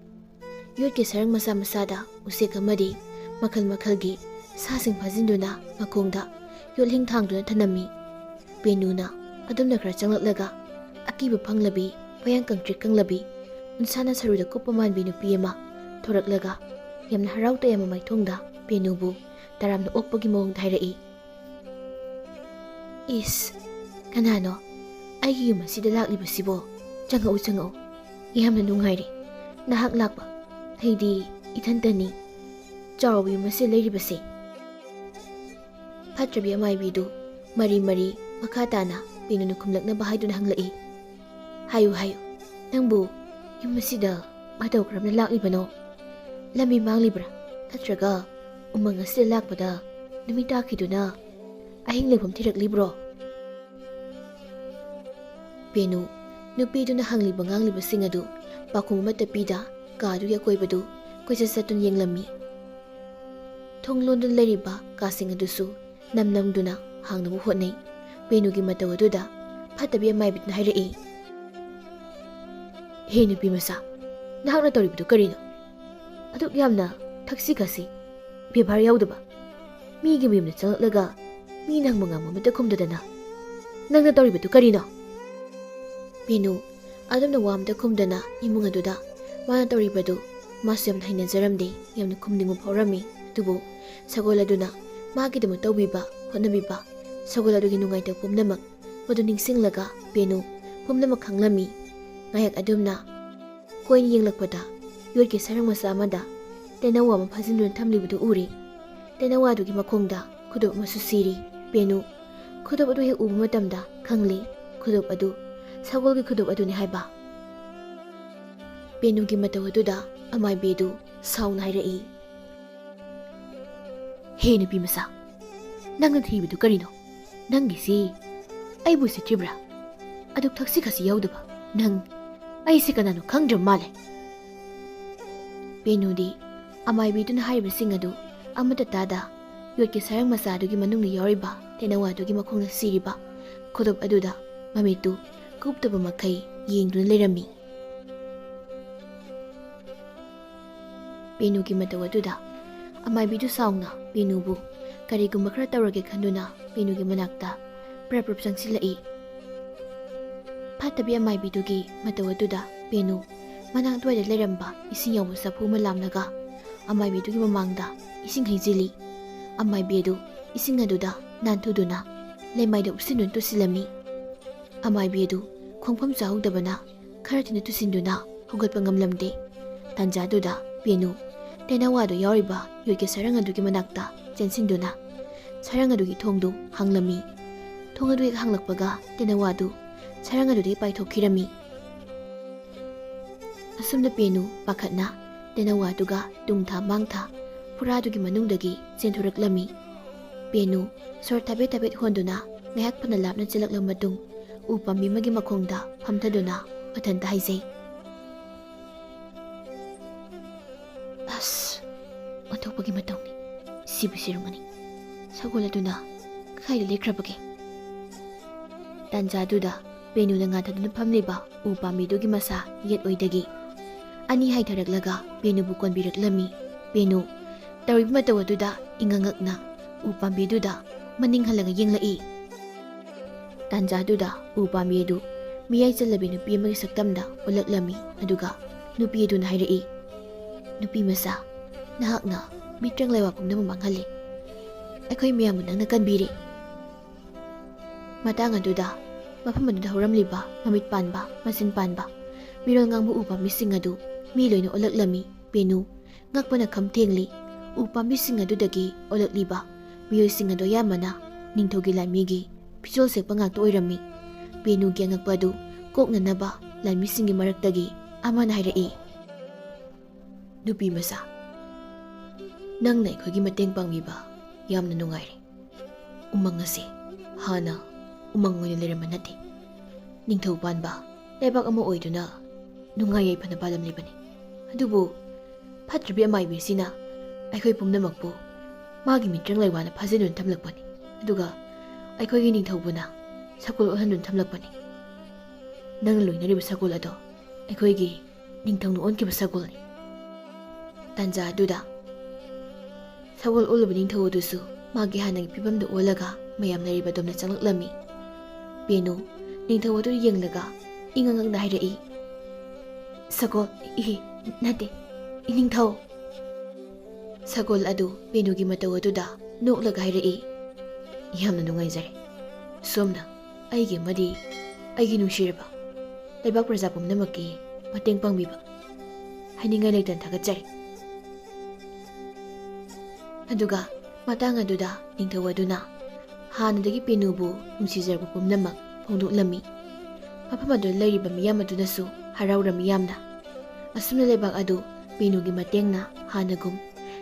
ꯌꯣꯠꯀꯤ ꯁꯔꯪ ꯃꯆꯥ ꯃꯆꯥꯗ ꯎꯆꯦꯛ ꯑꯃꯗꯤ ꯃꯈꯜ ꯃꯈꯜꯒꯤ ꯁꯥꯁꯤꯡ ꯐꯥꯖꯤꯟꯗꯨꯅ ꯃꯈꯣꯡꯗ ꯌꯣꯠꯂꯤꯡ ꯊꯥꯡꯗꯨꯅ ꯊꯅꯝꯃꯤ꯫ ꯄꯦꯅꯨꯅ ꯑꯗꯨꯝꯅ ꯈꯔ ꯆꯪꯂꯛꯂꯒ ꯑꯀꯤꯕ ꯐꯪꯂꯕꯤ, ꯃꯌꯥꯡ ꯀꯪꯇ꯭ꯔꯤꯛ ꯀꯪꯂꯕꯤ, ꯎꯟꯁꯥꯅ ꯁꯔꯨꯗ ꯀꯨꯞꯄ ꯃꯥꯟꯕꯤ ꯅꯨꯄꯤ ꯑꯃ ꯊꯣꯔꯛꯂꯒ ꯌꯥꯝꯅ ꯍꯔꯥꯎ ꯇꯌꯥꯝꯕ ꯃꯥꯏꯊꯣꯡꯗ ꯄꯦꯅꯨꯕꯨ ꯇꯔꯥꯝꯅ ꯑꯣꯛꯄꯒꯤ ꯃꯑꯣꯡꯗ ꯍꯥꯏꯔꯛꯏ꯫ "ꯏꯁ, ꯀꯅꯥꯅꯣ ꯑꯩꯒꯤ ꯌꯨꯝ ꯑꯁꯤꯗ ꯂꯥꯛꯂꯤꯕꯁꯤꯕꯣ? ꯆꯪꯉꯛꯎ, ꯆꯪꯉꯛꯎ꯫ ꯌꯥꯝꯅ ꯅꯨꯡꯉꯥꯏꯔꯦ ꯅꯍꯥꯛ ꯂꯥꯛꯄ꯫ ꯑꯩꯗꯤ ꯏꯊꯟꯇꯅꯤ꯫ ꯆꯥꯎꯔꯕ ꯌꯨꯝ ꯑꯁꯤꯗ ꯂꯩꯔꯤꯕꯁꯦ?" ꯐꯠꯇ꯭ꯔꯕꯤ ꯑꯃꯥꯏꯕꯤꯗꯨ ꯃꯔꯤ ꯃꯔꯤ ꯃꯈꯥ ꯇꯥꯅ ꯄꯦꯅꯨꯅ ꯈꯨꯝꯂꯛꯅꯕ ꯍꯥꯏꯗꯨꯅ ꯍꯪꯂꯛꯏ꯫ "ꯍꯥꯏꯌꯨ, ꯍꯥꯏꯌꯨ, ꯅꯪꯕꯨ ꯌꯨꯝ ꯑꯁꯤꯗ ꯃꯇꯧ ꯀꯔꯝꯅ ꯂꯥꯛꯂꯤꯕꯅꯣ? ꯂꯝꯕꯤ ꯃꯥꯡꯂꯤꯕ꯭ꯔꯥ? ꯅꯠꯇ꯭ꯔꯒ ꯎꯃꯪ ꯑꯁꯤꯗ ꯂꯥꯛꯄꯗ ꯅꯨꯃꯤꯠ ꯇꯥꯈꯤꯗꯨꯅ ꯑꯍꯤꯡ ꯂꯩꯐꯝ ꯊꯤꯔꯛꯂꯤꯕ꯭ꯔꯣ?" ꯄꯦꯅꯨ ꯅꯨꯄꯤꯗꯨꯅ ꯍꯪꯂꯤꯕ ꯉꯥꯡꯂꯤꯕꯁꯤꯡ ꯑꯗꯨ ꯄꯥꯎꯈꯨꯝ ꯑꯃꯠꯇ ꯄꯤꯗ ꯀꯥꯗꯨꯒꯤ ꯑꯀꯣꯏꯕꯗꯨ ꯀꯣꯏꯆꯠ ꯆꯠꯇꯨꯅ ꯌꯦꯡꯂꯝꯃꯤ꯫ ꯊꯣꯡ ꯂꯣꯟꯗꯨꯅ ꯂꯩꯔꯤꯕ ꯀꯥꯁꯤꯡ ꯑꯗꯨꯁꯨ ꯅꯝ ꯅꯝꯗꯨꯅ ꯍꯥꯡꯅꯕ ꯍꯣꯠꯅꯩ꯫ ꯄꯦꯅꯨꯒꯤ ꯃꯇꯧ ꯑꯗꯨꯗ ꯐꯠꯇꯕꯤ ꯑꯃꯥꯏꯕꯤꯗꯨꯅ ꯍꯥꯏꯔꯛꯏ, "ꯍꯦ ꯅꯨꯄꯤ ꯃꯆꯥ, ꯅꯍꯥꯛꯅ ꯇꯧꯔꯤꯕꯗꯨ ꯀꯔꯤꯅꯣ? ꯑꯗꯨꯛ ꯌꯥꯝꯅ ꯊꯛꯁꯤ ꯈꯥꯁꯤ, ꯕꯦꯕꯥꯔ ꯌꯥꯎꯗꯕ, ꯃꯤꯒꯤ ꯃꯌꯨꯝꯗ ꯆꯪꯂꯛꯂꯒ ꯃꯤꯅ ꯍꯪꯕ ꯉꯥꯡꯕ ꯑꯃꯠꯇ ꯈꯨꯝꯗꯗꯅ ꯅꯪꯅ ꯇꯧꯔꯤꯕꯗꯨ ꯀꯔꯤꯅꯣ?" ꯄꯦꯅꯨ ꯑꯗꯨꯝꯅ ꯋꯥ ꯑꯃꯠꯇ ꯈꯨꯝꯗꯅ ꯏꯃꯨꯡ ꯑꯗꯨꯗ ꯃꯥꯅ ꯇꯧꯔꯤꯕꯗꯨ ꯃꯥꯁꯨ ꯌꯥꯝꯅ ꯍꯩꯅꯖꯔꯝꯗꯦ, ꯌꯥꯝꯅ ꯈꯨꯝꯅꯤꯡꯕ ꯐꯥꯎꯔꯝꯃꯤ꯫ ꯑꯗꯨꯕꯨ ꯁꯒꯣꯜ ꯑꯗꯨꯅ ꯃꯥꯒꯤꯗꯃꯛ ꯇꯧꯕꯤꯕ, ꯍꯣꯠꯅꯕꯤꯕ, ꯁꯒꯣꯜ ꯑꯗꯨꯒꯤ ꯅꯨꯡꯉꯥꯏꯇꯕ ꯄꯨꯝꯅꯃꯛ ꯃꯗꯨ ꯅꯤꯡꯁꯤꯡꯂꯒ ꯄꯦꯅꯨ ꯄꯨꯝꯅꯃꯛ ꯈꯪꯂꯝꯃꯤ꯫ ꯉꯥꯏꯍꯥꯛ ꯑꯗꯨꯝꯅ ꯀꯣꯏꯅ ꯌꯦꯡꯂꯛꯄꯗ ꯌꯣꯠꯀꯤ ꯁꯔꯪ ꯃꯆꯥ ꯑꯃꯗ ꯇꯦꯅꯋꯥ ꯑꯃ ꯐꯥꯖꯤꯟꯗꯨꯅ ꯊꯝꯂꯤꯕꯗꯨ ꯎꯔꯤ꯫ ꯇꯦꯅꯋꯥꯗꯨꯒꯤ ꯃꯈꯣꯡꯗ ꯈꯨꯗꯣꯞ ꯑꯃꯁꯨ ꯁꯤꯔꯤ꯫ ꯄꯦꯅꯨ ꯈꯨꯗꯣꯞ ꯑꯗꯨ ꯍꯦꯛ ꯎꯕ ꯃꯇꯝꯗ ꯈꯪꯂꯦ, ꯈꯨꯗꯣꯞ ꯑꯗꯨ ꯁꯒꯣꯜꯒꯤ ꯈꯨꯗꯣꯞ ꯑꯗꯨꯅꯤ ꯍꯥꯏꯕ꯫ ꯄꯦꯅꯨꯒꯤ ꯃꯇꯧ ꯑꯗꯨꯗ ꯑꯃꯥꯏꯕꯤꯗꯨ ꯁꯥꯎꯅ ꯍꯥꯏꯔꯛꯏ, "ꯍꯦ ꯅꯨꯄꯤ ꯃꯆꯥ, ꯅꯪꯅ ꯊꯤꯕꯗꯨ ꯀꯔꯤꯅꯣ? ꯅꯪꯒꯤꯁꯤ ꯑꯩꯕꯨ ꯎꯁꯤꯠꯇ꯭ꯔꯤꯕ꯭ꯔꯥ? ꯑꯗꯨꯛ ꯊꯛꯁꯤ ꯈꯥꯁꯤ ꯌꯥꯎꯗꯕ ꯅꯪ ꯑꯩꯁꯦ ꯀꯅꯥꯅꯣ ꯈꯪꯗ꯭ꯔ ꯃꯥꯜꯂꯦ꯫ ꯄꯦꯅꯨꯗꯤ ꯑꯃꯥꯏꯕꯤꯗꯨꯅ ꯍꯥꯏꯔꯤꯕꯁꯤꯡ ꯑꯗꯨ ꯑꯃꯠꯇ ꯇꯥꯗ, ꯌꯣꯠꯀꯤ ꯁꯔꯪ ꯃꯆꯥꯗꯨꯒꯤ ꯃꯅꯨꯡꯗ ꯌꯥꯎꯔꯤꯕ ꯇꯦꯅꯋꯥꯗꯨꯒꯤ ꯃꯈꯣꯡꯗ ꯁꯤꯔꯤꯕ ꯈꯨꯗꯣꯞ ꯑꯗꯨꯗ ꯃꯃꯤꯠꯇꯨ ꯀꯨꯞꯇꯕ ꯃꯈꯩ ꯌꯦꯡꯗꯨꯅ ꯂꯩꯔꯝꯃꯤ꯫ ꯄꯦꯅꯨꯒꯤ ꯃꯇꯧ ꯑꯗꯨꯗ ꯑꯃꯥꯏꯕꯤꯗꯨ ꯁꯥꯎꯅ ꯄꯦꯅꯨꯕꯨ ꯀꯔꯤꯒꯨꯝꯕ ꯈꯔ ꯇꯧꯔꯒꯦ ꯈꯟꯗꯨꯅ ꯄꯦꯅꯨꯒꯤ ꯃꯅꯥꯛꯇ ꯄ꯭ꯔꯞ ꯄ꯭ꯔꯞ ꯆꯪꯁꯤꯜꯂꯛꯏ꯫ ꯐꯠꯇꯕꯤ ꯑꯃꯥꯏꯕꯤꯗꯨꯒꯤ ꯃꯇꯧ ꯑꯗꯨꯗ ꯄꯦꯅꯨ ꯃꯅꯥꯛ ꯑꯗꯨꯋꯥꯏꯗ ꯂꯩꯔꯝꯕ ꯏꯁꯤꯡ ꯌꯥꯎꯕ ꯆꯐꯨ ꯑꯃ ꯂꯥꯝꯂꯒ ꯑꯃꯥꯏꯕꯤꯗꯨꯒꯤ ꯃꯃꯥꯡꯗ ꯏꯁꯤꯡ ꯍꯩꯖꯤꯜꯂꯤ꯫ ꯑꯃꯥꯏꯕꯤ ꯑꯗꯨ ꯏꯁꯤꯡ ꯑꯗꯨꯗ ꯅꯥꯟꯊꯨꯗꯨꯅ ꯂꯩꯃꯥꯏꯗ ꯎꯞꯁꯤꯟꯗꯨꯅ ꯇꯨꯁꯤꯜꯂꯝꯃꯤ꯫ ꯑꯃꯥꯏꯕꯤ ꯑꯗꯨ ꯈꯣꯡꯐꯝ ꯆꯥꯍꯧꯗꯕꯅ ꯈꯔ ꯊꯤꯅ ꯇꯨꯁꯤꯟꯗꯨꯅ ꯍꯧꯒꯠꯄ ꯉꯝꯂꯝꯗꯦ꯫ ꯇꯥꯟꯖꯥꯗꯨꯗ ꯄꯦꯅꯨ ꯇꯦꯅꯋꯥꯗꯨ ꯌꯥꯎꯔꯤꯕ ꯌꯣꯠꯀꯤ ꯁꯔꯪ ꯑꯗꯨꯒꯤ ꯃꯅꯥꯛꯇ ꯆꯦꯟꯁꯤꯟꯗꯨꯅ ꯁꯔꯪ ꯑꯗꯨꯒꯤ ꯊꯣꯡꯗꯨ ꯍꯥꯡꯂꯝꯃꯤ꯫ ꯊꯣꯡ ꯑꯗꯨ ꯍꯦꯛ ꯍꯥꯡꯂꯛꯄꯒ ꯇꯦꯅꯋꯥꯗꯨ ꯁꯔꯪ ꯑꯗꯨꯗꯒꯤ ꯄꯥꯏꯊꯣꯛꯈꯤꯔꯝꯃꯤ꯫ ꯑꯁꯨꯝꯅ ꯄꯦꯅꯨ ꯄꯥꯈꯠꯅ ꯇꯦꯅꯋꯥꯗꯨꯒ ꯇꯨꯡ ꯊꯥ ꯃꯥꯡ ꯊꯥ ꯐꯨꯔꯥꯗꯨꯒꯤ ꯃꯅꯨꯡꯗꯒꯤ ꯆꯦꯟꯊꯣꯔꯛꯂꯝꯃꯤ꯫ ꯄꯦꯅꯨ ꯁꯣꯔ ꯊꯥꯕꯦꯠ ꯊꯥꯕꯦꯠ ꯍꯣꯟꯗꯨꯅ ꯉꯥꯏꯍꯥꯛ ꯐꯅ ꯂꯥꯞꯅ ꯆꯦꯜꯂꯛꯂꯕ ꯃꯇꯨꯡ ꯎ ꯄꯥꯝꯕꯤ ꯑꯃꯒꯤ ꯃꯈꯣꯡꯗ ꯐꯝꯊꯗꯨꯅ ꯃꯊꯟꯇ ꯍꯥꯏꯖꯩ, "ꯑꯁ, ꯑꯣꯟꯊꯣꯛꯄꯒꯤ ꯃꯇꯧꯅꯤ꯫ ꯁꯤꯕꯨ ꯁꯤꯔꯝꯒꯅꯤ꯫ ꯁꯒꯣꯜ ꯑꯗꯨꯅ ꯀꯗꯥꯏꯗ ꯂꯦꯛꯈ꯭ꯔꯕꯒꯦ?" ꯇꯥꯟꯖꯥꯗꯨꯗ ꯄꯦꯅꯨꯅ ꯉꯥꯊꯗꯨꯅ ꯐꯝꯂꯤꯕ ꯎ ꯄꯥꯝꯕꯤꯗꯨꯒꯤ ꯃꯁꯥ ꯌꯦꯠ ꯑꯣꯏꯗꯒꯤ ꯑꯅꯤ ꯍꯥꯏꯊꯔꯛꯂꯒ ꯄꯦꯅꯨꯕꯨ ꯀꯣꯟꯕꯤꯔꯛꯂꯝꯃꯤ꯫ ꯄꯦꯅꯨ ꯇꯧꯔꯤꯕ ꯃꯇꯧ ꯑꯗꯨꯗ ꯏꯉꯛ ꯉꯛꯅ ꯎ ꯄꯥꯝꯕꯤꯗꯨꯗ ꯃꯅꯤꯡ ꯍꯜꯂꯒ ꯌꯦꯡꯂꯛꯏ꯫ ꯇꯥꯟꯖꯥꯗꯨꯗ ꯎ ꯄꯥꯝꯕꯤ ꯑꯗꯨ ꯃꯤꯌꯥꯏ ꯆꯜꯂꯕꯤ ꯅꯨꯄꯤ ꯑꯃꯒꯤ ꯁꯛꯇꯝꯗ ꯑꯣꯜꯂꯛꯂꯝꯃꯤ꯫ ꯑꯗꯨꯒ ꯅꯨꯄꯤ ꯑꯗꯨꯅ ꯍꯥꯏꯔꯛꯏ, "ꯅꯨꯄꯤ ꯃꯆꯥ, ꯅꯍꯥꯛꯅ ꯃꯤꯇ꯭ꯔꯪ ꯂꯩꯕꯥꯛ ꯄꯨꯝꯅꯃꯛ ꯃꯥꯡꯍꯜꯂꯦ꯫ ꯑꯩꯈꯣꯏ ꯃꯌꯥꯝꯕꯨ ꯅꯪꯅ ꯀꯟꯕꯤꯔꯦ꯫" ꯃꯇꯥꯡ ꯑꯗꯨꯗ ꯃꯐꯝ ꯑꯗꯨꯗ ꯍꯧꯔꯝꯂꯤꯕ ꯃꯃꯤꯠ ꯄꯥꯟꯕ, ꯃꯆꯤꯟ ꯄꯥꯟꯕ ꯃꯤꯔꯣꯜ ꯉꯥꯡꯕ ꯎ ꯄꯥꯝꯕꯤꯁꯤꯡ ꯑꯗꯨ ꯃꯤ ꯂꯣꯏꯅ ꯑꯣꯜꯂꯛꯂꯝꯃꯤ꯫ ꯄꯦꯅꯨ ꯉꯛꯄꯅ ꯈꯝ ꯊꯦꯡꯂꯤ꯫ ꯎ ꯄꯥꯝꯕꯤꯁꯤꯡ ꯑꯗꯨꯗꯒꯤ ꯑꯣꯜꯂꯛꯂꯤꯕ ꯃꯤꯑꯣꯏꯁꯤꯡ ꯑꯗꯨ ꯑꯌꯥꯝꯕꯅ ꯅꯤꯡꯊꯧꯒꯤ ꯂꯥꯟꯃꯤꯒꯤ ꯐꯤꯖꯣꯜ ꯁꯦꯠꯄ ꯉꯥꯛꯇ ꯑꯣꯏꯔꯝꯃꯤ꯫ ꯄꯦꯅꯨꯒꯤ ꯑꯉꯛꯄ ꯑꯗꯨ ꯀꯣꯛꯅꯅꯕ ꯂꯥꯟꯃꯤꯁꯤꯡꯒꯤ ꯃꯔꯛꯇꯒꯤ ꯑꯃꯅ ꯍꯥꯏꯔꯛꯏ, "ꯅꯨꯄꯤ ꯃꯆꯥ, ꯅꯪꯅ ꯑꯩꯈꯣꯏꯒꯤ ꯃꯇꯦꯡ ꯄꯥꯡꯕꯤꯕ ꯌꯥꯝꯅ ꯅꯨꯡꯉꯥꯏꯔꯦ꯫ ꯎꯃꯪ ꯑꯁꯤ ꯍꯥꯟꯅ ꯎꯃꯪ ꯑꯣꯏꯅ ꯂꯩꯔꯝꯕ ꯅꯠꯇꯦ꯫ ꯅꯤꯡꯊꯧ ꯄꯥꯟꯕ ꯂꯩꯕꯥꯛ ꯑꯃ ꯑꯣꯏꯗꯨꯅ ꯅꯨꯡꯉꯥꯏ ꯌꯥꯏꯐꯅ ꯄꯥꯜꯂꯝꯂꯤꯕꯅꯤ꯫ ꯑꯗꯨꯕꯨ ꯐꯠꯇ꯭ꯔꯕꯤ ꯑꯃꯥꯏꯕꯤꯁꯤꯅ ꯑꯩꯈꯣꯏ ꯄꯨꯝꯅꯃꯛꯄꯨ ꯃꯥꯒꯤ ꯃꯤꯇ꯭ꯔꯪ ꯂꯩꯋꯥꯅ ꯐꯥꯖꯤꯟꯗꯨꯅ ꯊꯝꯂꯛꯄꯅꯤ꯫ ꯑꯗꯨꯒ ꯑꯩꯈꯣꯏꯒꯤ ꯅꯤꯡꯊꯧꯕꯨꯅ ꯁꯒꯣꯜ ꯑꯣꯜꯍꯟꯗꯨꯅ ꯊꯝꯂꯛꯄꯅꯤ꯫ ꯅꯪꯅ ꯂꯣꯏꯅꯔꯤꯕ ꯁꯒꯣꯜ ꯑꯗꯣ ꯑꯩꯈꯣꯏꯒꯤ ꯅꯤꯡꯊꯧꯅ ꯑꯣꯟꯈꯤꯕ ꯁꯒꯣꯜꯅꯤ꯫ ꯇꯥꯟꯖꯥ ꯑꯗꯨꯗ ꯁꯒꯣꯜ ꯑꯣꯜꯂꯨꯕ ꯅꯤꯡꯊꯧ ꯑꯗꯨꯁꯨ ꯃꯥꯒꯤ ꯍꯥꯟꯅꯒꯤ ꯐꯤꯕꯝꯗ ꯑꯣꯜꯂꯒ ꯃꯌꯥꯝ ꯂꯩꯔꯤꯕ ꯑꯗꯣꯝꯗ ꯆꯪꯂꯛꯂꯝꯃꯤ꯫ ꯄꯦꯅꯨ ꯅꯤꯡꯊꯧ ꯑꯗꯨ ꯌꯦꯡꯂꯒ ꯏꯉꯛ ꯉꯛꯅ ꯍꯥꯏꯔꯛꯏ, "ꯁꯒꯣꯜ, ꯏ, ꯅꯠꯇꯦ, ꯏꯅꯤꯡꯊꯧ!" ꯁꯒꯣꯜ ꯑꯗꯨ ꯄꯦꯅꯨꯒꯤ ꯃꯇꯧ ꯑꯗꯨꯗ ꯅꯣꯛꯂꯒ ꯍꯥꯏꯔꯛꯏ, "ꯌꯥꯝꯅ ꯅꯨꯡꯉꯥꯏꯖꯔꯦ꯫ ꯁꯣꯝꯅ ꯑꯩꯒꯤ ꯑꯃꯗꯤ ꯑꯩꯒꯤ ꯅꯨꯡꯁꯤꯔꯕ ꯂꯩꯕꯥꯛ ꯄ꯭ꯔꯖꯥ ꯄꯨꯝꯅꯃꯛꯀꯤ ꯃꯇꯦꯡ ꯄꯥꯡꯕꯤꯕ ꯍꯥꯏꯅꯤꯡꯉꯥꯏ ꯂꯩꯇꯅ ꯊꯥꯒꯠꯆꯔꯤ꯫" ꯑꯗꯨꯒ ꯃꯇꯥꯡ ꯑꯗꯨꯗ ꯅꯤꯡꯊꯧ ꯑꯗꯨꯅ ꯍꯥꯟꯅꯗꯒꯤ ꯄꯦꯅꯨꯕꯨ ꯅꯨꯡꯁꯤꯖꯔꯕ ꯄꯨꯝꯅꯃꯛ ꯐꯣꯡꯗꯣꯛꯂꯝꯃꯤ꯫ ꯃꯐꯝ ꯑꯗꯨꯗ ꯂꯩꯔꯤꯕ ꯃꯤꯌꯥꯝ ꯑꯗꯨꯅꯁꯨ ꯍꯔꯥꯎꯔꯝꯃꯤ ꯌꯥꯝꯅ꯫ ꯑꯁꯨꯝꯅ ꯂꯩꯕꯥꯛ ꯑꯗꯨ ꯄꯦꯅꯨꯒꯤ ꯃꯇꯦꯡꯅ ꯍꯥꯟꯅꯒꯨꯝ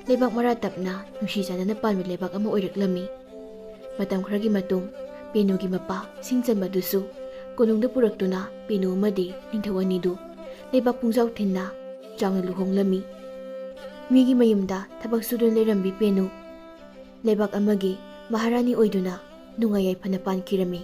ꯂꯩꯕꯥꯛ ꯃꯔꯥ ꯇꯞꯅ ꯅꯨꯡꯁꯤ ꯆꯥꯟꯅꯅ ꯄꯥꯟꯕ ꯂꯩꯕꯥꯛ ꯑꯃ ꯑꯣꯏꯔꯛꯂꯝꯃꯤ꯫ ꯃꯇꯝ ꯈꯔꯒꯤ ꯃꯇꯨꯡ ꯄꯦꯅꯨꯒꯤ ꯃꯄꯥ ꯁꯤꯡꯆꯟꯕ ꯑꯗꯨꯁꯨ ꯀꯣꯅꯨꯡꯗ ꯄꯨꯔꯛꯇꯨꯅ ꯄꯦꯅꯨ ꯑꯃꯗꯤ ꯅꯤꯡꯊꯧ ꯑꯅꯤꯗꯨ ꯂꯩꯕꯥꯛ ꯄꯨꯡꯖꯥꯎ ꯊꯤꯟꯅ ꯆꯥꯎꯅ ꯂꯨꯍꯣꯡꯂꯝꯃꯤ꯫ ꯃꯤꯒꯤ ꯃꯌꯨꯝꯗ ꯊꯕꯛ ꯁꯨꯗꯨꯅ ꯂꯩꯔꯝꯕꯤ ꯄꯦꯅꯨ ꯂꯩꯕꯥꯛ ꯑꯃꯒꯤ ꯃꯍꯥꯔꯥꯅꯤ ꯑꯣꯏꯗꯨꯅ ꯅꯨꯡꯉꯥꯏ ꯌꯥꯏꯐꯅ ꯄꯥꯟꯈꯤꯔꯝꯃꯤ꯫